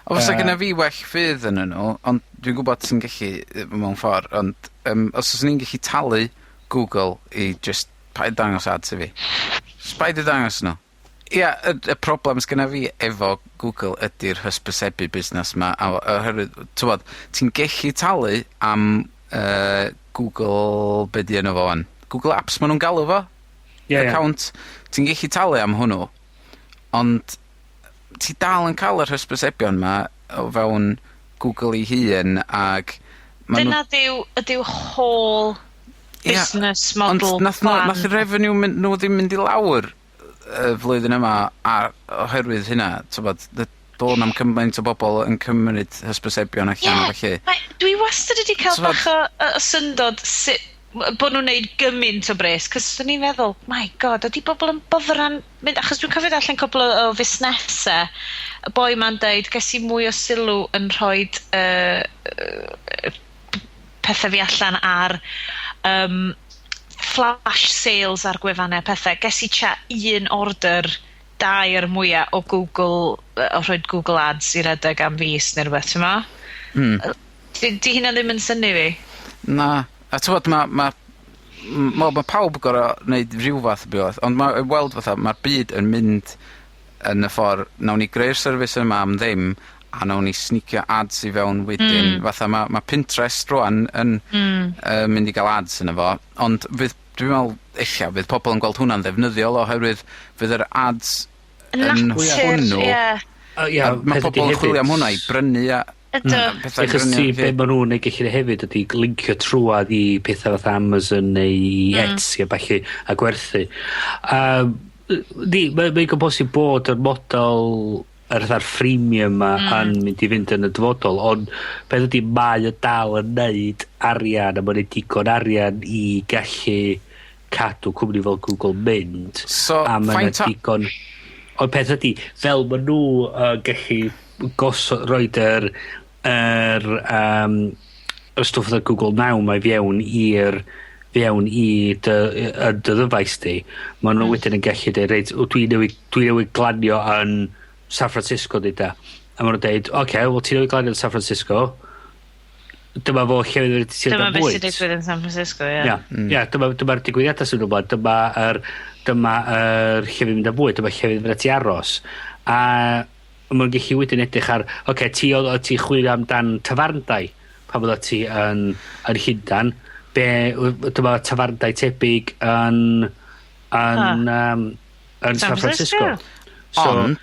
O, fysa gynna fi well ffydd yn nhw, ond dwi'n gwybod ti'n gallu mewn ffordd, ond os oes ni'n gallu talu Google i just paid dangos ads i fi. Just paid i dangos nhw. Ia, y problem sgynna fi efo Google ydy'r hysbysebu busnes 'ma, a oherwydd, t'wod, ti'n gellu talu am Google, be' 'di enw fo 'wan? Google Apps ma' nhw'n galw fo? Ie, ie. Account. Ti'n gellu talu am hwnnw, ond ti dal yn ca'l yr hysbysebion 'ma o fewn Google 'i hun ag ma' nhw Dyna ydyw whole business model Ond nath nhw, plan. nath y revenue mynd, nhw ddim mynd i lawr y flwyddyn yma a oherwydd hynna, t'mod, do' na'm cymaint o bobol yn cymryd hysbysebion allan a ballu. Dwi wastad wedi cael T'mod bach o syndod sut bod nhw'n neud gymaint o bres, cos o'n i'n meddwl, "My God, ydy bobl yn boddran mynd?" Achos dwi'n cofio darllen cwpl o fusnesau, y boi ma'n deud, "Ges i mwy o sylw yn rhoid pethau fi allan ar flash sales ar gwefannau pethau. Ges i tua un order dair mwya o Google, o rhoid Google Ads i redeg am fis neu rhywbeth," ti'n mo? Di hynna ddim yn synnu fi. Na. A t'wod ma' pawb gor'o' neud rhyw fath o beth, ond ma' i weld fatha ma'r byd yn mynd yn y ffor nawn ni greu'r service yma am ddim a nawn ni sneakio ads i fewn wedyn. Fatha ma' Pinterest rŵan yn mynd i ga'l ads yno fo, ond fydd, dwi'n me'wl ella fydd pobol yn gweld hwnna'n ddefnyddiol oherwydd fydd yr ads yn Natur, hwnnw. ie. Ia, A ma' peth ydi pobol yn chwilio am hefyd- hwnna i brynu a Ydw. pethau Achos brynu. ti, be ma' nhw'n ei gallu neud hefyd ydi linkio trwad i pethau fatha Amazon neu Etsy a ballu a gwerthu. Di, mae'n ma bosib bod yr model yr fatha'r freemium ma yn mynd i fynd yn y dyfodol, ond beth ydi mae o dal yn neud arian a mae'n neud digon arian i gallu cadw cwmni fel Google mynd. So, a mae 'na faint o- digon. Ond peth ydi, fel ma' nhw gallu gosod, roid yr stwff fatha Google Now 'ma i fewn i dy ddyfais di, ma' nhw wedyn yn gallu deud, "Reit, o, dwi newydd glanio yn San Francisco," deuda. A ma' nhw'n deud, "Oce, okay, wel ti newydd glanio yn San Francisco, dyma fo lle fydd ti'n Dyma am beth sy'n bwyd." digwydd yn San Francisco, ie. Ia, dyma'r digwyddiadau sy'n ymlaen, dyma yr lle fydd mynd am bwyd, dyma lle fydd mynd ti aros. A ma' nhw'n gallu wedyn edrych ar, oce, okay, ti oedd ti chwilio amdan tafarndai pan fydda ti yn Llundan, be, dyma tafarndai tebyg yn San Francisco. So,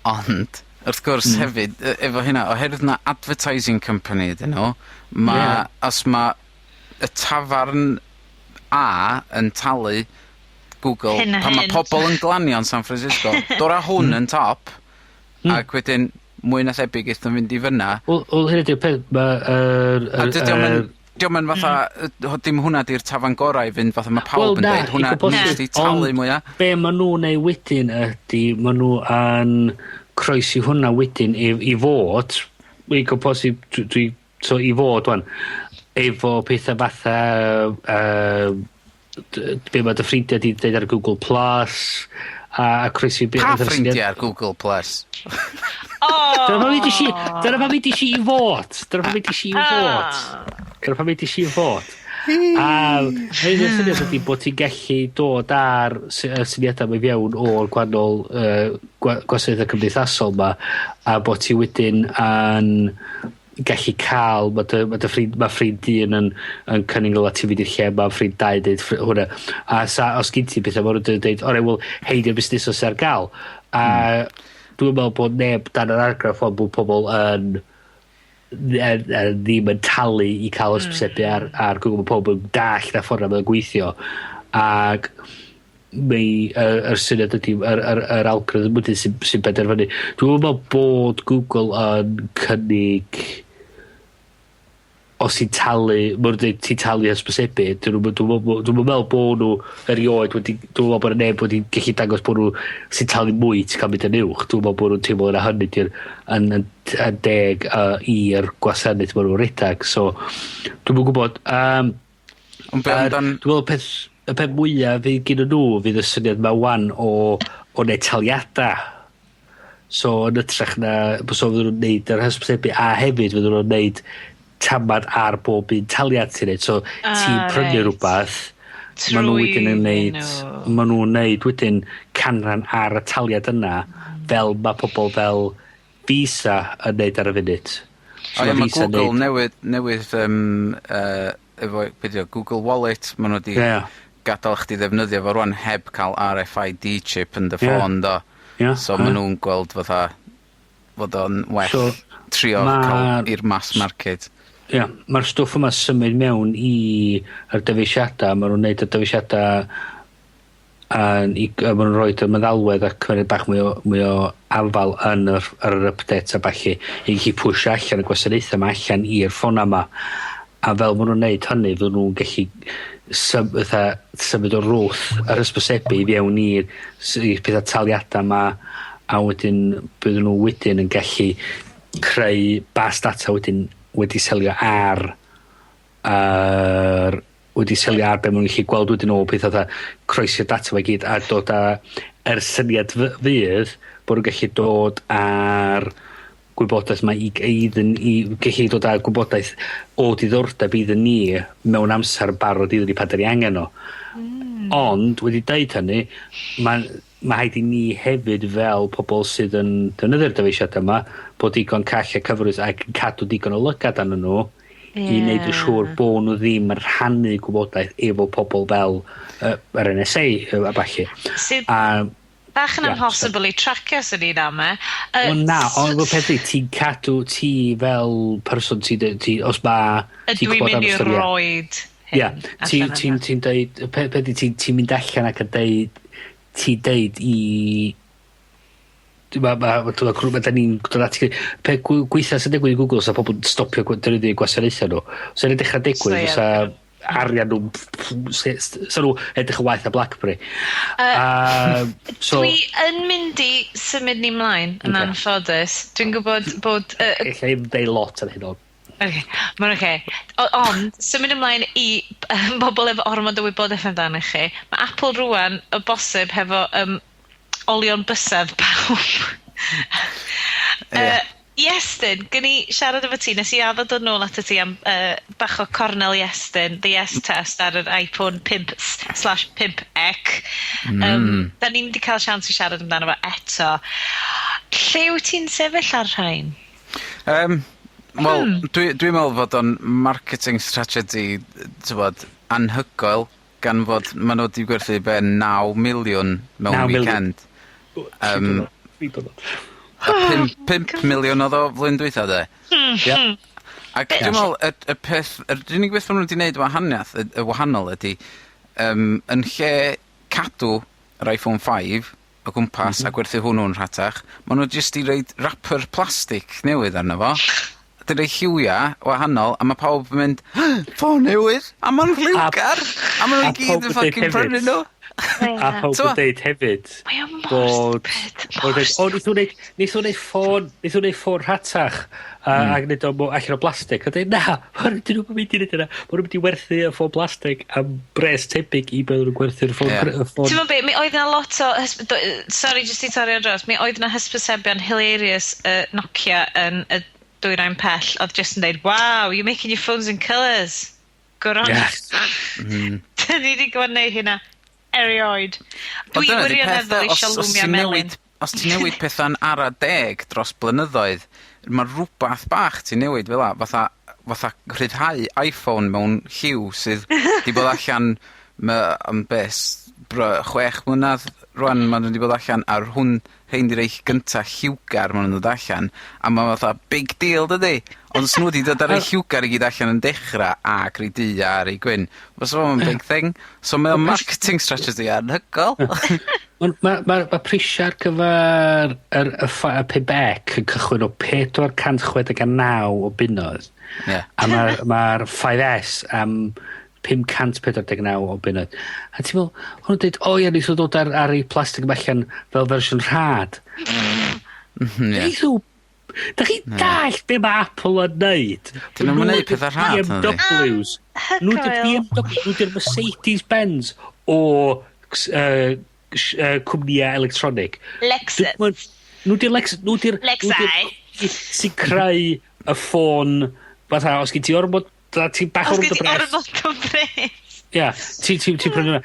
Ond, wrth gwrs hefyd, efo hynna, oherwydd na advertising company ydyn nhw, ma', os ma' y tafarn A yn talu Google Hyn a pan ma' hyn. pobol yn glanio yn San Francisco, dod â hwn yn top, ac wedyn mwy na thebyg eith nhw fynd i fyna. Wel, hynny ydy'r peth, ma' yr A dydy o'm yn, dio'm yn fatha, dim hwnna 'di'r tafarn gorau i fynd, fatha ma' pawb Wel, yn na, deud, hwnna i gwbl nes di talu ond mwya. Be ma' nhw'n neud wedyn ydy, ma' nhw yn croesi hwnna wedyn i fod, i gwbl posib, so i fod wan, efo pethau fatha, be mae dy ffrindiau di deud ar Google Plus, a croesi Pa ffrindiau ar Google Plus? O! Dyna pam wedes i "i fod". Dyna pam wedes i "i fod". Dyna pam wedes i "i fod". A hyn y syniad ydy bod ti'n gallu dod ar y syniadau 'ma i fewn o'r gwahanol gwasanaethau cymdeithasol 'ma a bod ti wedyn yn gallu cael ma' ffrind un yn cynnig rwla ti fynd i'r lle ma' ffrind dau deud hwnna a sa os gin ti petha ma' nhw'n deud, "O reit, wel hein 'di'r busnesau sy ar ga'l," a dwi'n meddwl bod neb dan yr argraff ond bod pobol yn ddim yn talu i cael hysbysebu ar Google. Ma' pobol yn dallt y ffordd 'na mae'n gweithio ac mae yr syniad ydy yr algorithm wedyn sy'n benderfynu. Dwi'n meddwl bod Google yn cynnig os ti'n talu, ma' nhw'n dweud ti'n talu hysbysebu, dwi'm yn meddwl bod nhw erioed wedi, dwi'n meddwl bod 'na neb wedi gallu dangos bod nhw sy'n talu mwy ti'n cael mynd yn uwch. Dwi'n meddwl bod nhw'n teimlo na hynny di'r yn deg i'r gwasanaeth ma' nhw'n redag. So, dwi'm yn gwybod. Ond be amdan Dwi'n meddwl y peth mwyaf fydd gyda nhw fydd y syniad 'ma wan o neud taliada. So yn hytrach na, so fydden nhw'n neud yr hysbysebu a hefyd fydden nhw'n neud tamad ar bob un taliad ti'n neud. So ti'n prynu rhywbeth, ma' nhw wedyn yn neud, nhw. ma' nhw'n neud wedyn canran ar y taliad yna fel ma' pobol fel Visa yn neud ar y funud. O ie, ma' ma' Visa yn Google newydd efo, be' 'di o, Google Wallet, ma' nhw 'di gadael chdi ddefnyddio fo rŵan heb cael RFID chip yn dy ffôn, do. So ma' nhw'n gweld fatha fod o'n well So, trio cael i'r mass market. Ia, ma'r stwff yma symud mewn i yr dyfeisiada, ma' nhw'n neud y dyfeisiada a ma' nhw'n rhoid y meddalwedd a cymryd bach mwy o afal yn yr update a ballu i gallu pwshio allan y gwasanaethau 'ma allan i'r ffona 'ma. A fel ma' nhw'n neud hynny fydden nhw'n gallu fatha symud o rwth yr hysbysebu i fewn i'r petha taliada 'ma a wedyn bydden nhw wedyn yn gallu creu bas data wedyn wedi selio ar be' ma' nhw'n gallu gweld wedyn o petha fatha croesi'r data 'ma i gyd a dod â yr syniad fydd bod nhw'n gallu dod ar gwybodaeth 'ma i iddyn i gellu dod â gwybodaeth o diddordeb iddyn ni mewn amser barod iddyn ni pan 'dan ni angen o. Ond wedi deud hynny, ma' rhaid i ni hefyd fel pobol sydd yn defnyddio'r dyfeisiada 'ma bod digon call a cyfrwys ac yn cadw digon o lygad arnyn nw i neud yn siŵr bo' nw ddim yn rhannu gwybodaeth efo pobol fel yr NSA a ballu. Sydd A bach yn Ie, amhosibl i tracio sy'n ni'n ame. Wel na, ond y peth yw ti'n cadw ti fel person ti ti os ma' Ydw ti'n i'n gwbod am mynd i storiau. roid hyn Ie, ti allan ti'n yna? ti'n deud y peth ydi ti'n mynd allan ac yn deud ti'n deud i ma' 'dan ni'n dod at 'i gilydd. Peth gweitha sy'n digwydd i Google sa pobol yn stopio defnyddio gwasanaetha nw. So yn dechra digwydd So ie. fysa arian nw sa nw edrych yn waeth na BlackBerry. So Dwi yn mynd i symud ni mlaen yn anffodus. Dwi'n gwybod bod Ella i'm deud lot ar hyn o. Okay, mae'n oce. Ond, symud ymlaen i bobl efo ormod o wybodaeth amdanoch chi. Mae Apple rwan o bosib hefo olion bysedd pawb. Iestyn, gyn i siarad efo ti, nes i addo dod nôl atat ti am bach o cornel Iestyn, the yes test ar yr iPhone 5/5X. Da ni'm 'di cael siawns i siarad amdano fo eto. Lle wyt ti'n sefyll ar rhain? Wel, dwi'n meddwl fod o'n marketing strategy, t'wod, anhygoel, gan fod ma' nw 'di gwerthu be' 9 miliwn mewn 9 miliwn. weekend. A 5 miliwn odd o flwyddyn dwytha, de? Ie. Ac dwi'n me'wl y peth, yr unig beth ma' nw 'di neud wahaniath y wahanol ydi, yn lle cadw yr iPhone 5 o gwmpas a gwerthu hwnnw'n rhatach, ma' nw jyst 'di roid wrapper plastic newydd arno fo. 'Di roi lliwia wahanol a ma' pawb yn mynd, "Ffôn newydd!" A ma'n lliwgar! A ma' nw A i gyd pawb yn yn deud fucking hefyd. prynu nw. A pawb T'mo'? yn deud hefyd Mae o mor bod stupid. bod Mor deud, "O, neith nhw neud ffôn rhatach a ac neud o allan o blastig." A deud, "Na, ma' dyn nhw'n mynd i neud yna. Ma' nhw'n mynd i werthu y ffôn plastig am bres tebyg i be' nhw'n gwerthu'r ffôn y ffôn." Ti'n meddwl be, mi oedd 'na lot o, sorry jyst i torri ar draws, mi oedd 'na hysbysebion hilarious Nokia yn y dwyrain pell, oedd jyst yn deud, "Wow, you're making your phones in colours. Good on you." Dyn ni 'di gweld neud hynna erioed. Ond Dwi dyna 'di peth, wirioneddol de, isio os Lumia ti'n melyn. newid, os ti'n newid petha'n ara deg dros blynyddoedd, ma' rwbath bach ti'n newid fel 'a, fatha rhyddhau iPhone mewn lliw sydd 'di bod allan am be' 6 mlynadd rŵan ma' nw 'di bod allan ar hwn, rhein 'di rei gynta lliwgar ma' nw'n dod allan, a ma' fatha big deal, dydi? Ond os nw 'di dod â rei lliwgar i gyd allan yn dechra ac rei du a rei gwyn, fysa fo'm yn big thing. So mae o'n marketing strategy anhygoel. Ma' prisia ar gyfer y 5C yn cychwyn o 469 o bunnoedd. A mae'r ma 5S am 549 o bunnoedd. A ti'n meddwl, o'n nhw'n dweud, "O ie, neith o ddod ar ei plastig yma allan fel fersiwn rhad." Ie. Neith nhw. Da chi dall be mae Apple yn neud? Dyn nhw'm yn neud petha rhad, nadi? BMWs. Nhw di'r BMW, nhw di'r Mercedes-Benz o cwmnïau electronic. Lexus. Nhw di'r Lex... Nhw di'r Lexi. nhw di'r sy'n creu y ffôn fatha, os gen ti ormod, ti'n bach Os ormod gen o ti bres. ormod o bres. Ia, ti prynu hwnna.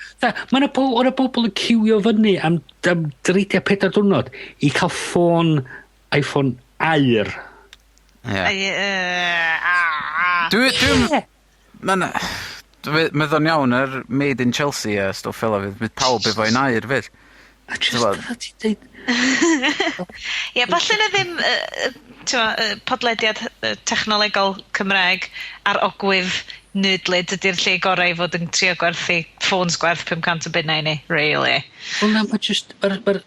Mae yna bobl yn ciwio fyny am 34 diwrnod i cael ffôn iPhone aur. Ie. Ah. Dwi'n... Ma'n... Mae o'n iawn yr Made in Chelsea a stwff fel 'a fydd, fydd pawb efo un aur fydd. A just T'mod? fatha ti'n deud, Ie, falle na ddim t'mo', podlediad technolegol Cymraeg ar ogwydd nerdlyd ydy'r lle gorau i fod yn trio gwerthu ffôns gwerth 500 o bunnau i ni, really. Wel na, mae just, ma pobl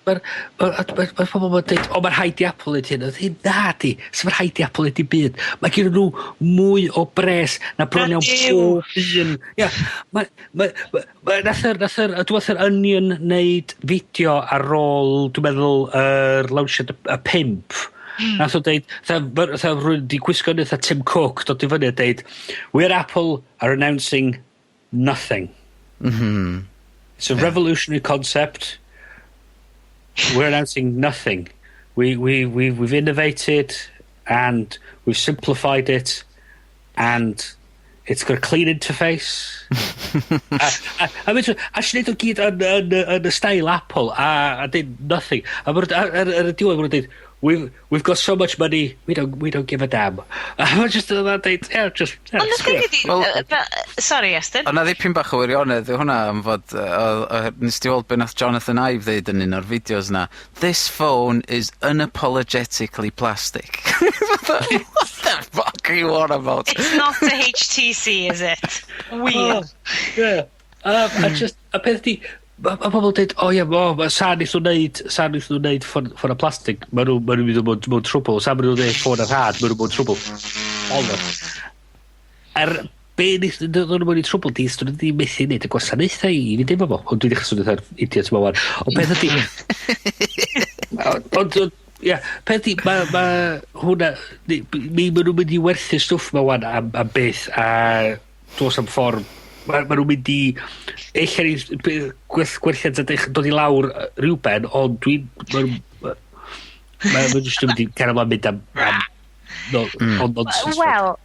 yn dweud, "O, mae'r rhaid i Apple neud hyn." Oedd hyn, na di, so mae'r rhaid i Apple neud i byd. Mae gen nhw mwy o bres na bron iawn Na Duw. pob un. Ia, mae, ma, ma, ma, nath yr, dwi'n meddwl yr Onion neud fideo ar ôl, dwi'n meddwl, yr launchiad y 5. Nath o deud, fatha rhywun di gwisgo yn fatha Tim Cook, dod i fyny a deud, "We at Apple are announcing nothing. It's a revolutionary concept. We're announcing nothing. We've innovated. And we've simplified it, and it's got a clean interface." A sy'n neud o gyd yn y style Apple, a did nothing. A ma' ar y diwedd ma' nhw'n dweud, We've got so much money, we don't give a damn." A ma'n just yn dweud, "Yeah, just, yeah, Ond y screw thing it." ydi, Wel- sorry, Estyn. Ond na ddipyn bach o wirionedd yw hwnna am fod nes ti weld be nath Jonathan Ive ddeud yn un o'r fideos na, "This phone is unapologetically plastic." What the fuck are you on about? It's not a HTC, is it? Weird. Oh, yeah. A just, a peth di, ma pobl dweud, "O ie, o, ma sa neith nhw wneud ffôn o plastig, ma nhw'n mynd mewn trwbl, sa maen nhw'n wneud ffôn ar rhad, ma nhw'n mewn trwbl." Oedd. Er, be neith nhw'n mewn i trwbl di, dyn nhw ddim methu wneud y gwasanaethau i ni dim efo. Ond dwi wedi swnio fatha'r idiot yma wan. Ond peth ydi, ond, ie, peth ydi, ma hwnna, mi ma nhw'n mynd i werthu stwff ma wan am beth, a dos am ffordd ma nhw'n mynd i eich ni gwerthiant yn dod i lawr rhywben, ond dwi'n ma jyst yn mynd i cario ymlaen mynd am no, on nonsense. Wel,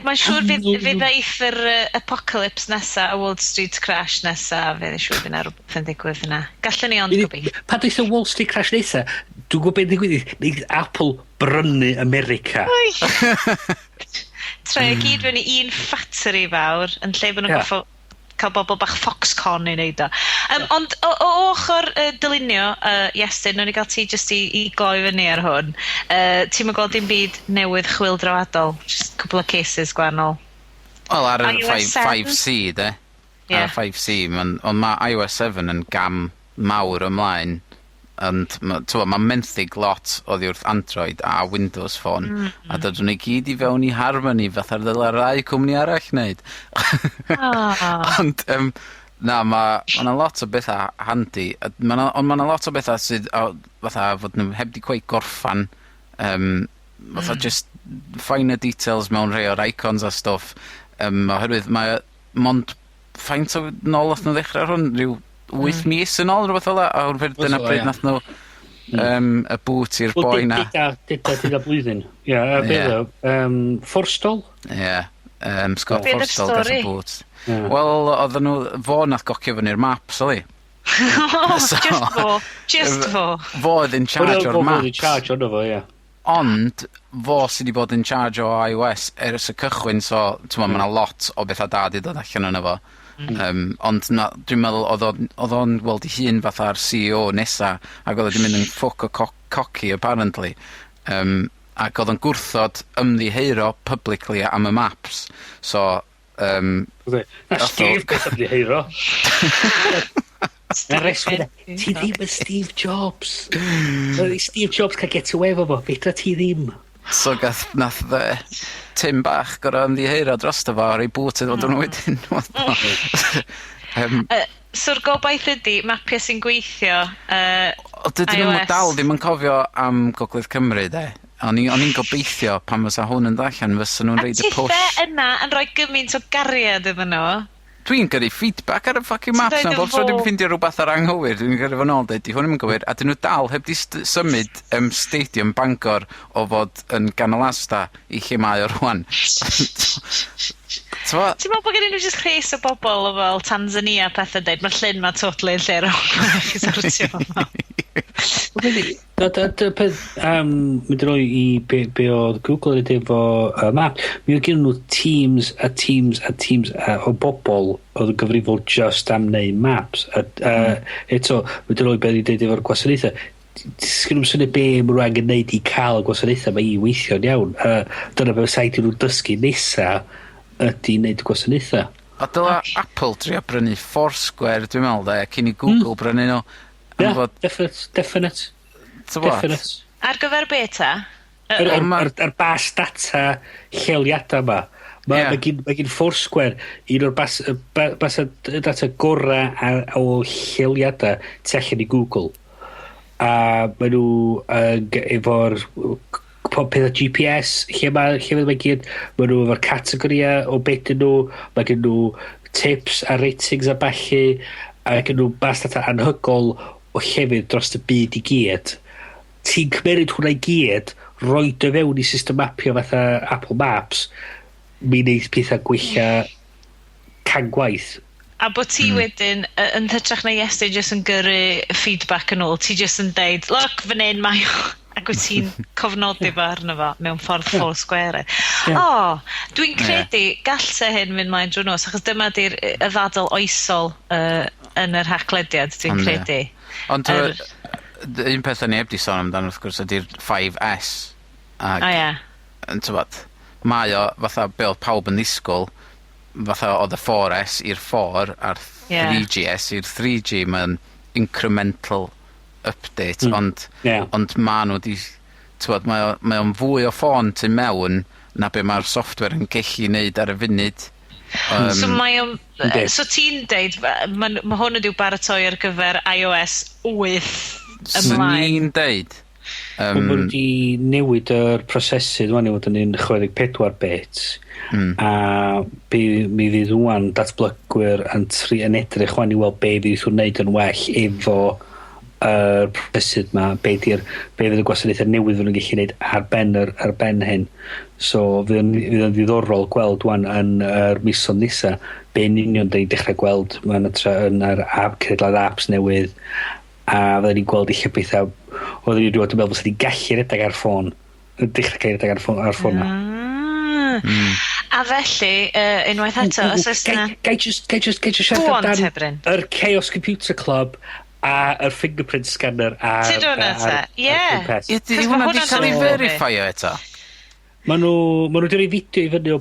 mae'n siŵr fydd ddeith yr apocalypse nesa, y Wall Street crash nesa, fydd yn siŵr fydd yna rhywbeth yn digwydd yna. Gallwn ni ond gobeithio. Pan dweud y Wall Street crash nesa, dwi'n gwybod beth ddigwydd, neith Apple brynu America. Troi o gyd fewn i un factory fawr, yn lle bod nhw'n goffo cael bobl bach Foxconn i wneud o. Ond o ochr dylunio, Iestyn, nawn ni gael ti jyst i gloi fyny ar hwn. Ti'm yn gweld dim byd newydd chwyldroadol, just cwpl o cases gwahanol? Wel, ar yr iOS 5, 7? 5C, de. Ie. Ar y 5C, ond ma iOS 7 yn gam mawr ymlaen. Ond ma' t'mo' ma' menthyg lot oddi wrth Android a Windows Phone. A dod nhw i gyd i fewn i harmony fatha'r ddyla'r ddau cwmni arall wneud. Ah. Ond na, ma' 'na lot o betha handi, a ma' 'na ond ma' 'na lot o betha sydd o fatha fod nhw heb 'di cweit gorffan, fatha just finer details mewn rhai o'r icons a stwff, oherwydd mae mond faint o nôl nath nhw ddechre ar hwn? Ryw 8 mis yn ôl, rhywbeth fel 'a? A dyna Fel 'a, pryd ie. nath nhw y boot i'r Wel, boi na. Deuda blwyddyn. Ie, a beth o? Forstall? Ie. Scott Be oedd yr Forstall gath y stori? boot. Ie. Wel, oedden nhw, fo nath gocio fyny'r maps, oli. Oh, just fo. Just fo. Fo oedd in charge o'r Fo oedd in maps. charge ono fo, ie. Ond fo sydd wedi bod in charge o iOS ers y cychwyn, so t'mo' ma' 'na lot o betha da 'di dod allan ono fo. Ond na, dwi'n meddwl oedd o'n weld 'i hun fatha'r CEO nesa, ac oedd o 'di mynd yn ffwc o cocky apparently. Ac oedd o'n gwrthod ymddiheuro publicly am y maps. So, Na, Steve beth ymddiheuro. Na reswm, ti ddim yn Steve Jobs. Steve Jobs cael get away efo fo, fedra ti ddim. So nath Tim bach gor'o' ymddiheuro drosto fo a roi boot iddo fo diwrnod wedyn. So'r gobaith ydy mapia sy'n gweithio O dydyn nhw'm iOS. dal ddim yn cofio am Gogledd Cymru de. O'n i'n gobeithio pan fysa hwn yn dod allan fysa nhw'n A roid y tithe push. yna yn rhoi gymaint o gariad iddyn nhw. Dwi'n gyrru feedback ar y fucking Ti'n maps rhoid na. y Bob tro dwi'n fo- ffindio rhywbeth ar anghywir, dwi'n gyrru fo nôl deud, "Di hwn ddim yn gywir," a dyn nhw dal heb di symud Stadium Bangor o fod yn ganol Asda i lle mae o rwan. T'mo'? Ti'n meddwl bod gen nhw jyst rhes o bobl o fel Tanzania a pethau dweud, "Mae'r llyn ma totally yn lle wrong, chi sortio fo." Na, dy peth, mynd yn ôl i be oedd Google yn neud efo map, mi oedd gen nhw teams a teams a teams o bobl oedd yn gyfrifol just am neud maps. A eto, mynd yn ôl i be oedd i dweud efo'r gwasanaethau. Sgyn nhw'n syniad be maen nhw angen neud i cael y gwasanaethau mae i weithio'n iawn. Dyna be said i nhw dysgu nesa ydy wneud y gwasanaethau. A dyla Apple trio brynu Foursquare, dwi'n meddwl, de, cyn i Google brynu nhw. Am Yeah, fod, definite, definite, t'bo'? definite. Ar gyfer beta? Yr bas data lleoliadau yma. Mae ma gin Foursquare un o'r bas data gora o lleoliadau tu allan i Google. A maen nhw efo'r pob peth o GPS, lle mae gyd, maen nhw efo'r categorïau o beth dyn nhw, mae gen nhw tips a ratings a ballu, a gen nhw bas data anhygol o llefydd dros y byd i gyd. Ti'n cymeryd hwnna i gyd, roid o fewn i system mapio fatha Apple Maps, mi neith pethau gwella can gwaith. A bod ti wedyn, yn hytrach na Iestyn jyst yn gyrru feedback yn ôl, ti jyst yn deud, "Look, fan hyn mae o," ac wyt ti'n cofnodi fo arno fo mewn ffordd full square. O, dwi'n credu gallse hyn mynd mlaen drwy nos, achos dyma 'di'r y ddadl oesol yn yr Haclediad, dwi'n credu. Ond un peth o'n i heb 'di sôn amdano wrth gwrs ydi'r 5S. Ag, O ie. Yn t'mod, mae o fatha be' odd pawb yn ddisgwl, fatha odd y 4S i'r 4 a'r 3GS i'r 3G, ma'n incremental update, ond ond ma' nw 'di, t'mod, mae o'n fwy o ffôn tu mewn na be' ma'r software yn gellu neud ar y funud. So mae o'n... So ti'n deud, ma' hwn ydyw baratoi ar gyfer iOS 8 Swn ymlaen? i'n deud. Um, ma' nhw wedi newid yr prosesydd wan i fod yn un 64 bit. A mi fydd wan datblygwyr yn edrych wan i weld be fydd nhw'n neud yn well efo yr prosesydd ma, be fydd y gwasanaethau newydd fydd nhw'n gallu neud ar ben hyn. So fydd o'n ddiddorol gweld wan yn yr misoedd nisa be yn union da ni'n dechrau gweld ma'n yn yr app, cenedlaeth apps newydd, a fydden ni'n gweld eich pethau oedden ni'n rhywbeth yn meddwl fysa ni'n gallu redeg ar ffôn yn dechrau cael redeg ar ffôn na. A felly, unwaith eto, os oes yna... Gai just Go siarad on amdan te, Bryn. yr Chaos Computer Club a yr fingerprint scanner a Ti do hwnna te? Ie. Ydy Cos ma' hwnna 'di hwnna'n cael ei dod verifio eto? Ma nhw wedi rhoi fideo i fyny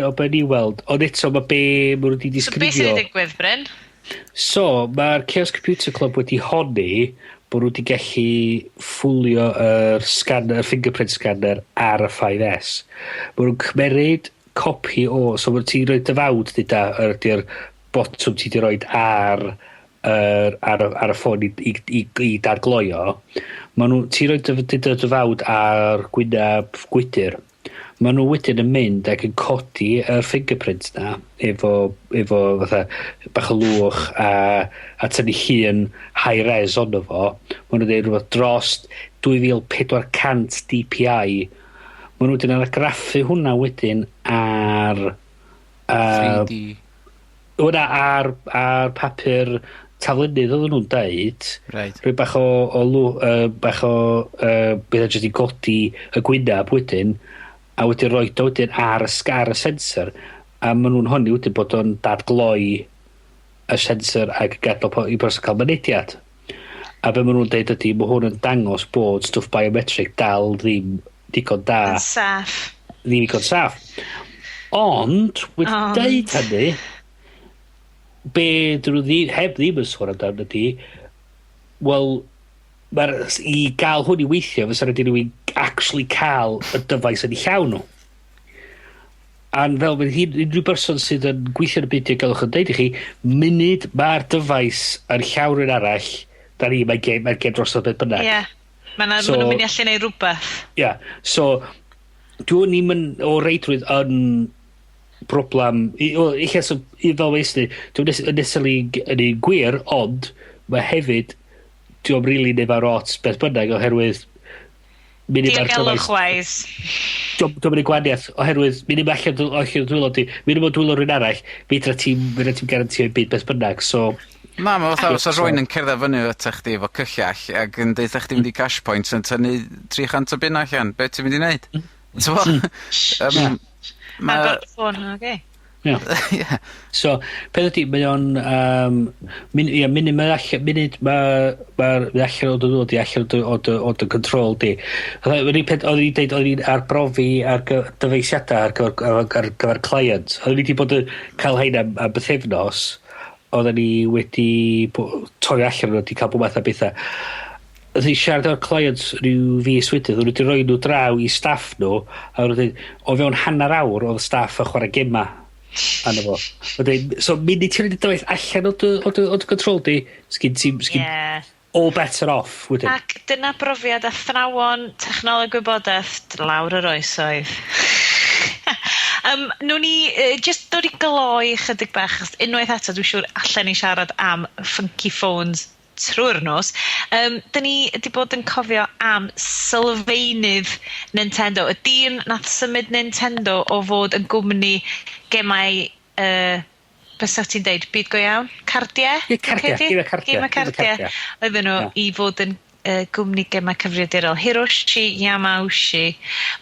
o be ni weld, ond eto mae be ma nhw wedi So beth sydd disgrifio. wedi digwydd, Bryn? So, mae'r Chaos Computer Club wedi honni bod nhw wedi gallu ffwlio yr scanner, yr fingerprint scanner ar y 5S. Mae nhw'n cymeryd copi o, so mae ti'n rhoi dy fawd dyda, ydy'r botwm ti wedi rhoi ar y ffôn i dadgloio. Mae nhw, ti'n rhoi dy fawd ar gwynab gwydyr. Mae nhw wedyn yn mynd ac yn codi yr fingerprint na efo fatha bach o lwch a tynnu llun high res ono fo. Mae nhw'n dweud rhywbeth dros 2400 DPI. Mae nhw wedyn argraffu hwnna wedyn ar 3D. Hwnna ar papur taflunydd oedden nhw'n deud. Rhoi bach o bach o beth jyst i godi y gwynab wedyn a wedyn rhoi o wedyn ar y sensor, a maen nhw'n honni wedyn bod o'n dadgloi y sensor ac gadael i person cael mynediad. A be maen nhw'n deud ydy mae hwn yn dangos bod stwff biometric dal ddim digon da. Yn saff. Ddim digon saff. Ond, wedi deud hynny, be dyn nhw ddim, heb ddim yn sôn amdano ydy, wel, mae'r, i gael hwn i weithio, fysa rhaid i rhywun actually cael y dyfais yn eu llaw nhw. A fel mae unrhyw berson sydd yn gweithio yn y byd diogelwch yn deud i chi, munud mae'r dyfais yn llaw rhywun arall, da ni, mae'n gêm, mae gêm drosodd beth bynnag. Ie. Yeah. Mae so, nhw'n mynd i allu neud rhywbeth. Ia. Yeah. So, dwi'n ni'n mynd o reidrwydd yn broblem, wel, eich so, i fel weisni, dwi'n necessarily yn un gwir, ond mae hefyd, dwi'n really neud fawr ots beth bynnag, oherwydd munud mae'r Diogelwch wise. Dwi'n mynd i gwahaniaeth, oherwydd munud mae allan o dwylo di, munud mae dwylo rhywun arall, fedra ti'n garantio i byd beth bynnag, so. Na, mae fatha os rhywun yn cerdded fyny at chdi efo cyllall ac yn deutha chdi mynd i cash point yn tynnu 300 o bunna allan, be ti'n mynd i wneud? T'mo? Agor ffôn, oce. Ie. Ie. So, peth ydy, mae o'n... Um, min, ia, munud mae allan, munud mae ma allan o dy ddwylo di, allan o dy control di. Oedd un peth, oedd ni'n deud, oedd ni'n arbrofi ar dyfeisiadau ar gyfer client. Oedd ni wedi bod yn cael hein am bythefnos, oedden ni wedi torri allan nhw, wedi cael bob math o bethau. Oedd ni siarad efo'r clients rhyw fis wedyn, oedd nhw wedi rhoi nhw draw i staff nhw, a oedd nhw'n dweud, o fewn hanner awr oedd staff yn chwarae gema arno fo. Oedd so munud ti'n rhoi dy dyfais allan o dy control di, sgyn all better off wedyn. Ac dyna brofiad athrawon technoleg gwybodaeth lawr yr oesoedd. Nwn ni just dod i gloi chydig bach, achos unwaith eto dwi'n siŵr allan ni siarad am funky phones trwy'r nos. Dyn ni wedi bod yn cofio am sylfaenydd Nintendo, y dyn nath symud Nintendo o fod yn gwmni gemau, be sa ti'n deud, byd go iawn? Cardiau? Ie, cardiau, Credu? gemau cardiau, Gemau gemau cardiau. cardiau. Oedden nhw i fod yn gwmni gemau cyfrifiadurol. Hiroshi Yamauchi.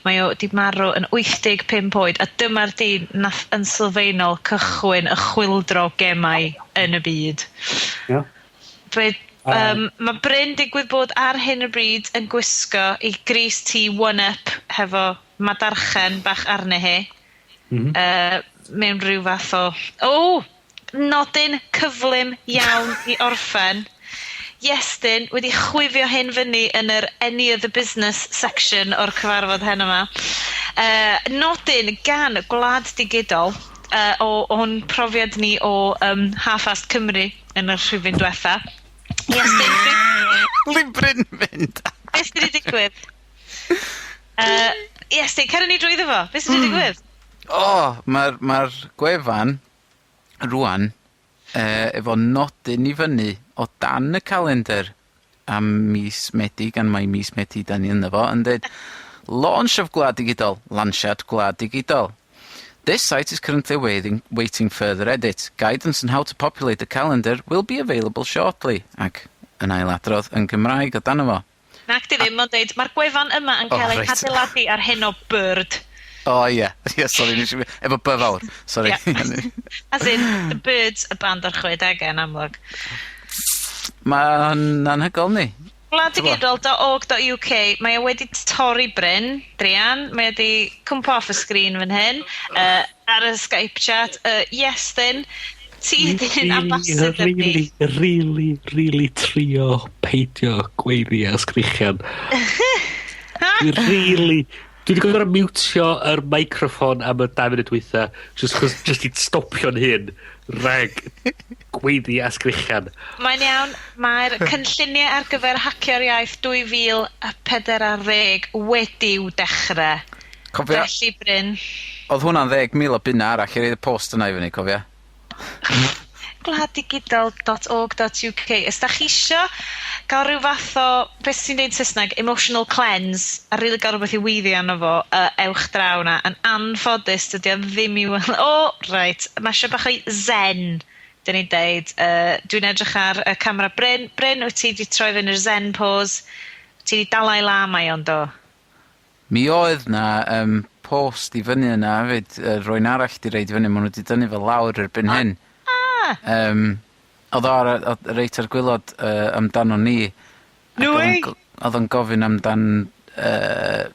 Mae o 'di marw yn 85 oed, a dyma'r dyn nath yn sylfaenol cychwyn y chwyldro gemau yn y byd. Ie. Dweud, ma' Bryn digwydd bod ar hyn o bryd yn gwisgo ei grys T one-up hefo madarchen bach arni hi. Mewn rhyw fath o... O! Nodyn cyflym iawn i orffen. Iestyn wedi chwifio hyn fyny yn yr Any Other Business section o'r cyfarfod heno 'ma. Nodyn gan Gwlad Digidol o'n profiad ni o Half-Fast Cymru yn y rhifyn diwetha. Iestyn, Li Bryn mynd. beth sydd wedi digwydd? Iestyn, cer ni drwyddo fo. Beth sydd wedi digwydd? O, mae'r ma gwefan rwan efo nodyn i fyny o dan y calendar am mis Medi, gan mai mis Medi 'dan ni ynddo fo, yn deud "Launch of Gwlad Digidol, lansiad Gwlad Digidol. This site is currently waiting further edit. Guidance on how to populate the calendar will be available shortly." Ac yn ailadrodd yn Gymraeg o dan fo. Nac di ddim, ond deud, mae'r gwefan yma yn O, cael ei hadeiladu ar hyn o byrd. O ie, sori, nes i efo B fawr, sori. Ie. As in, The Byrds, y band o'r 60au yn amlwg. Mae'n anhygoel ni. Gwladdigidol.org.uk, mae o wedi torri Bryn, druan, mae o wedi cwmpo off y sgrin fan hyn, ar y Skype chat. Iestyn, ti ydy'n ambassador ni. Really, really, really trio peidio gweiddi a sgrichian. Dwi really... Dwi wedi gorfod mutio yr microffon am y 2 munud dwytha, just, just i stopio'n hyn, rhag gweiddi a sgrichian. Mae'n iawn, mae'r cynlluniau ar gyfer Hacio'r Iaith 2040 wedi'w dechrau. Cofia, Felly, Bryn, oedd hwnna'n 10,000 o bunna arall i roid y post yna i fyny, cofia. gwladdigidol.org.uk. Os da chi isio gael rhyw fath o, beth sy'n deud Saesneg, emotional cleanse, a rili gael rhywbeth i weiddi arno fo, ewch draw na. Yn anffodus, dydy o ddim i weld... O, reit, mae eisiau bach o zen, dyn ni'n deud. Dwi'n edrych ar y camera Bryn. Bryn, wyt ti wedi troi fyny i'r zen pose? Ti wedi Dalai Lama i ond do? Mi oedd na post i fyny yna hefyd, rywun arall 'di roid i fyny, ma' nhw wedi dynnu fe lawr erbyn hyn. Ah! Oedd o ar, oedd reit ar gwilod amdano ni. Ac No oedd o'n way! Oedd o'n gofyn amdan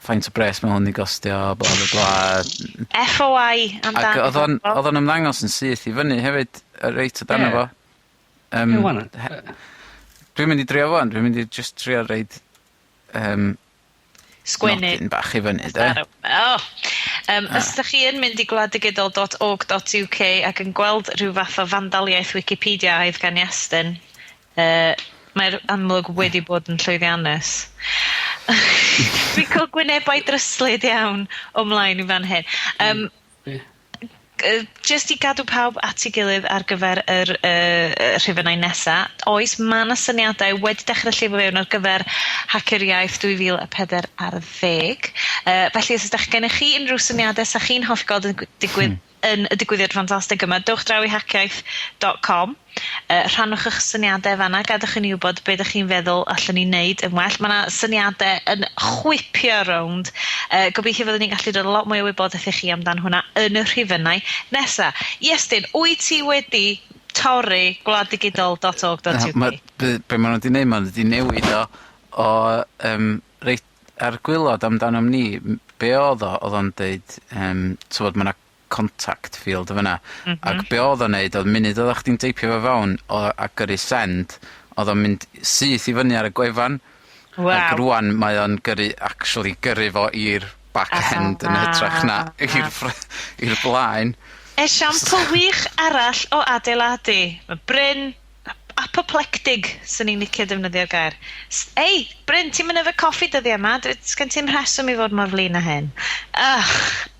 faint o bres mae hwn i gostio, bla bla bla. FOI amdan. Ac oedd o'n ymddangos yn syth i fyny hefyd, reit o dan fo. Ie, wan. Dwi'n mynd i drio fo, dwi'n mynd i just trio roid Sgwennu. nodyn bach i fyny, de. Oh. Os ydych chi yn mynd i gwladdigidol.org.uk ac yn gweld rhyw fath o fandaliaeth Wikipedia-aidd gan Iestyn, mae'r amlwg wedi bod yn llwyddiannus. Dwi'n cael gwynebau dryslyd iawn o mlaen i fan hyn. Just i gadw pawb at ei gilydd ar gyfer yr rhifynnau nesa, oes, mae yna syniadau wedi dechrau llifo fewn ar gyfer Hacio'r Iaith 2040. Felly, os ydych gennych chi unrhyw syniadau sa chi'n hoffi gweld yn digwydd yn y digwyddiad ffantastig yma, dewch draw i haciaith.com. Rhannwch eich syniadau fanna, gadewch i ni wybod be ydych chi'n feddwl allwn ni wneud yn well. Mae yna syniadau yn chwipio rownd. Gobeithio fyddwn ni'n gallu dod lot mwy o wybodaeth i chi amdan hwnna yn y rhifynnau nesa. Iestyn, wyt ti wedi torri gwladdigidol.org.uk? Ma, be ma' nhw wedi neud, ma' nhw wedi newid o reit ar gwilod amdanom ni, be oedd o, oedd o'n deud, t'wod, ma' 'na contact field yn fyna. Ac be oedd o'n neud, oedd munud oeddach chdi'n teipio fo fewn o, a gyrru send, oedd o'n mynd syth i fyny ar y gwefan. Ac rwan mae o'n gyrru, actually gyrru fo i'r back end yn hytrach na i'r blaen. Esiampl wych arall o adeiladu. Mae Bryn apoplectig, sy'n ni'n licio defnyddio'r gair. Ei, Bryn, ti'n mynd efo coffi dyddiau yma? Sgen ti'm rheswm i fod mor flin â hyn. Ugh,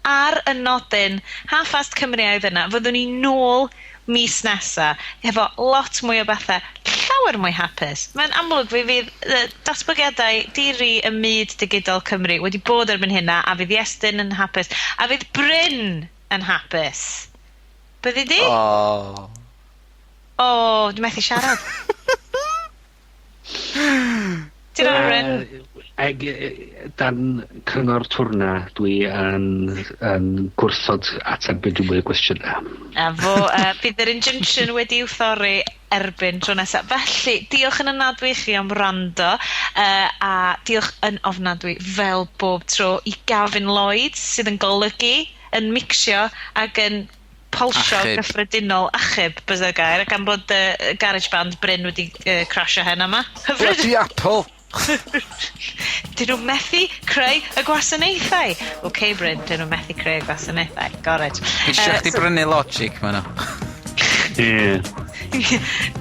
ar y nodyn, Half-Fast Cymru oedd yna, fyddwn ni nôl mis nesa, efo lot mwy o bethau llawer. llawer mwy hapus. Mae'n amlwg fe fydd datblygiadau diri ym myd digidol Cymru wedi bod erbyn hynna, a fydd Iestyn yn hapus, a fydd Bryn yn hapus. Byddi di? O. O, dwi'n methu siarad. Ti'n iawn, Bryn? Ag dan cyngor twrna dwi yn gwrthod ateb be dwi'n mwy o gwestiynau. A fo, bydd yr injunction wedi i'w thorri erbyn tro nesa. Felly, diolch yn ofnadwy i chi am wrando, a diolch yn ofnadwy fel bob tro i Gavin Lloyd sydd yn golygu, yn mixio ac yn polsio Achub. Gyffredinol achub bydd y gair, ac am bod GarageBand Bryn wedi crasio hen yma. Hyfryd! Bloody Apple! Dyn nhw methu creu y gwasanaethau. OK, Bryn, dyn nhw methu creu y gwasanaethau. Got it. Isio chdi brynu Logic, ma' nhw. Ie.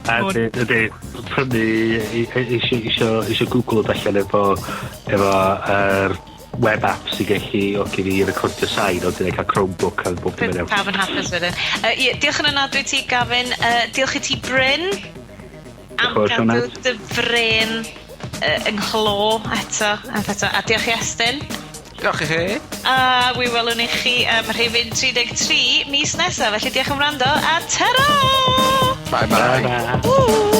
A ydy, prynu, isio Google o allan efo yr web apps i gallu o gyd i recordio sain, ond dwi'n cael Chromebook a bob dim yn iawn. Pawb yn hapus wedyn. Ie, diolch yn ofnadwy ti, Gavin. Diolch i ti, Bryn, am Diolch yn fawr, gadw Sioned. dy fren yng nghlo eto. A, eto. A diolch i Estyn. Diolch i chi. A wi welwn i chi am rhifyn 33 mis nesaf. Felly diolch am wrando a ta-ra! Bye bye. Bye. Woo!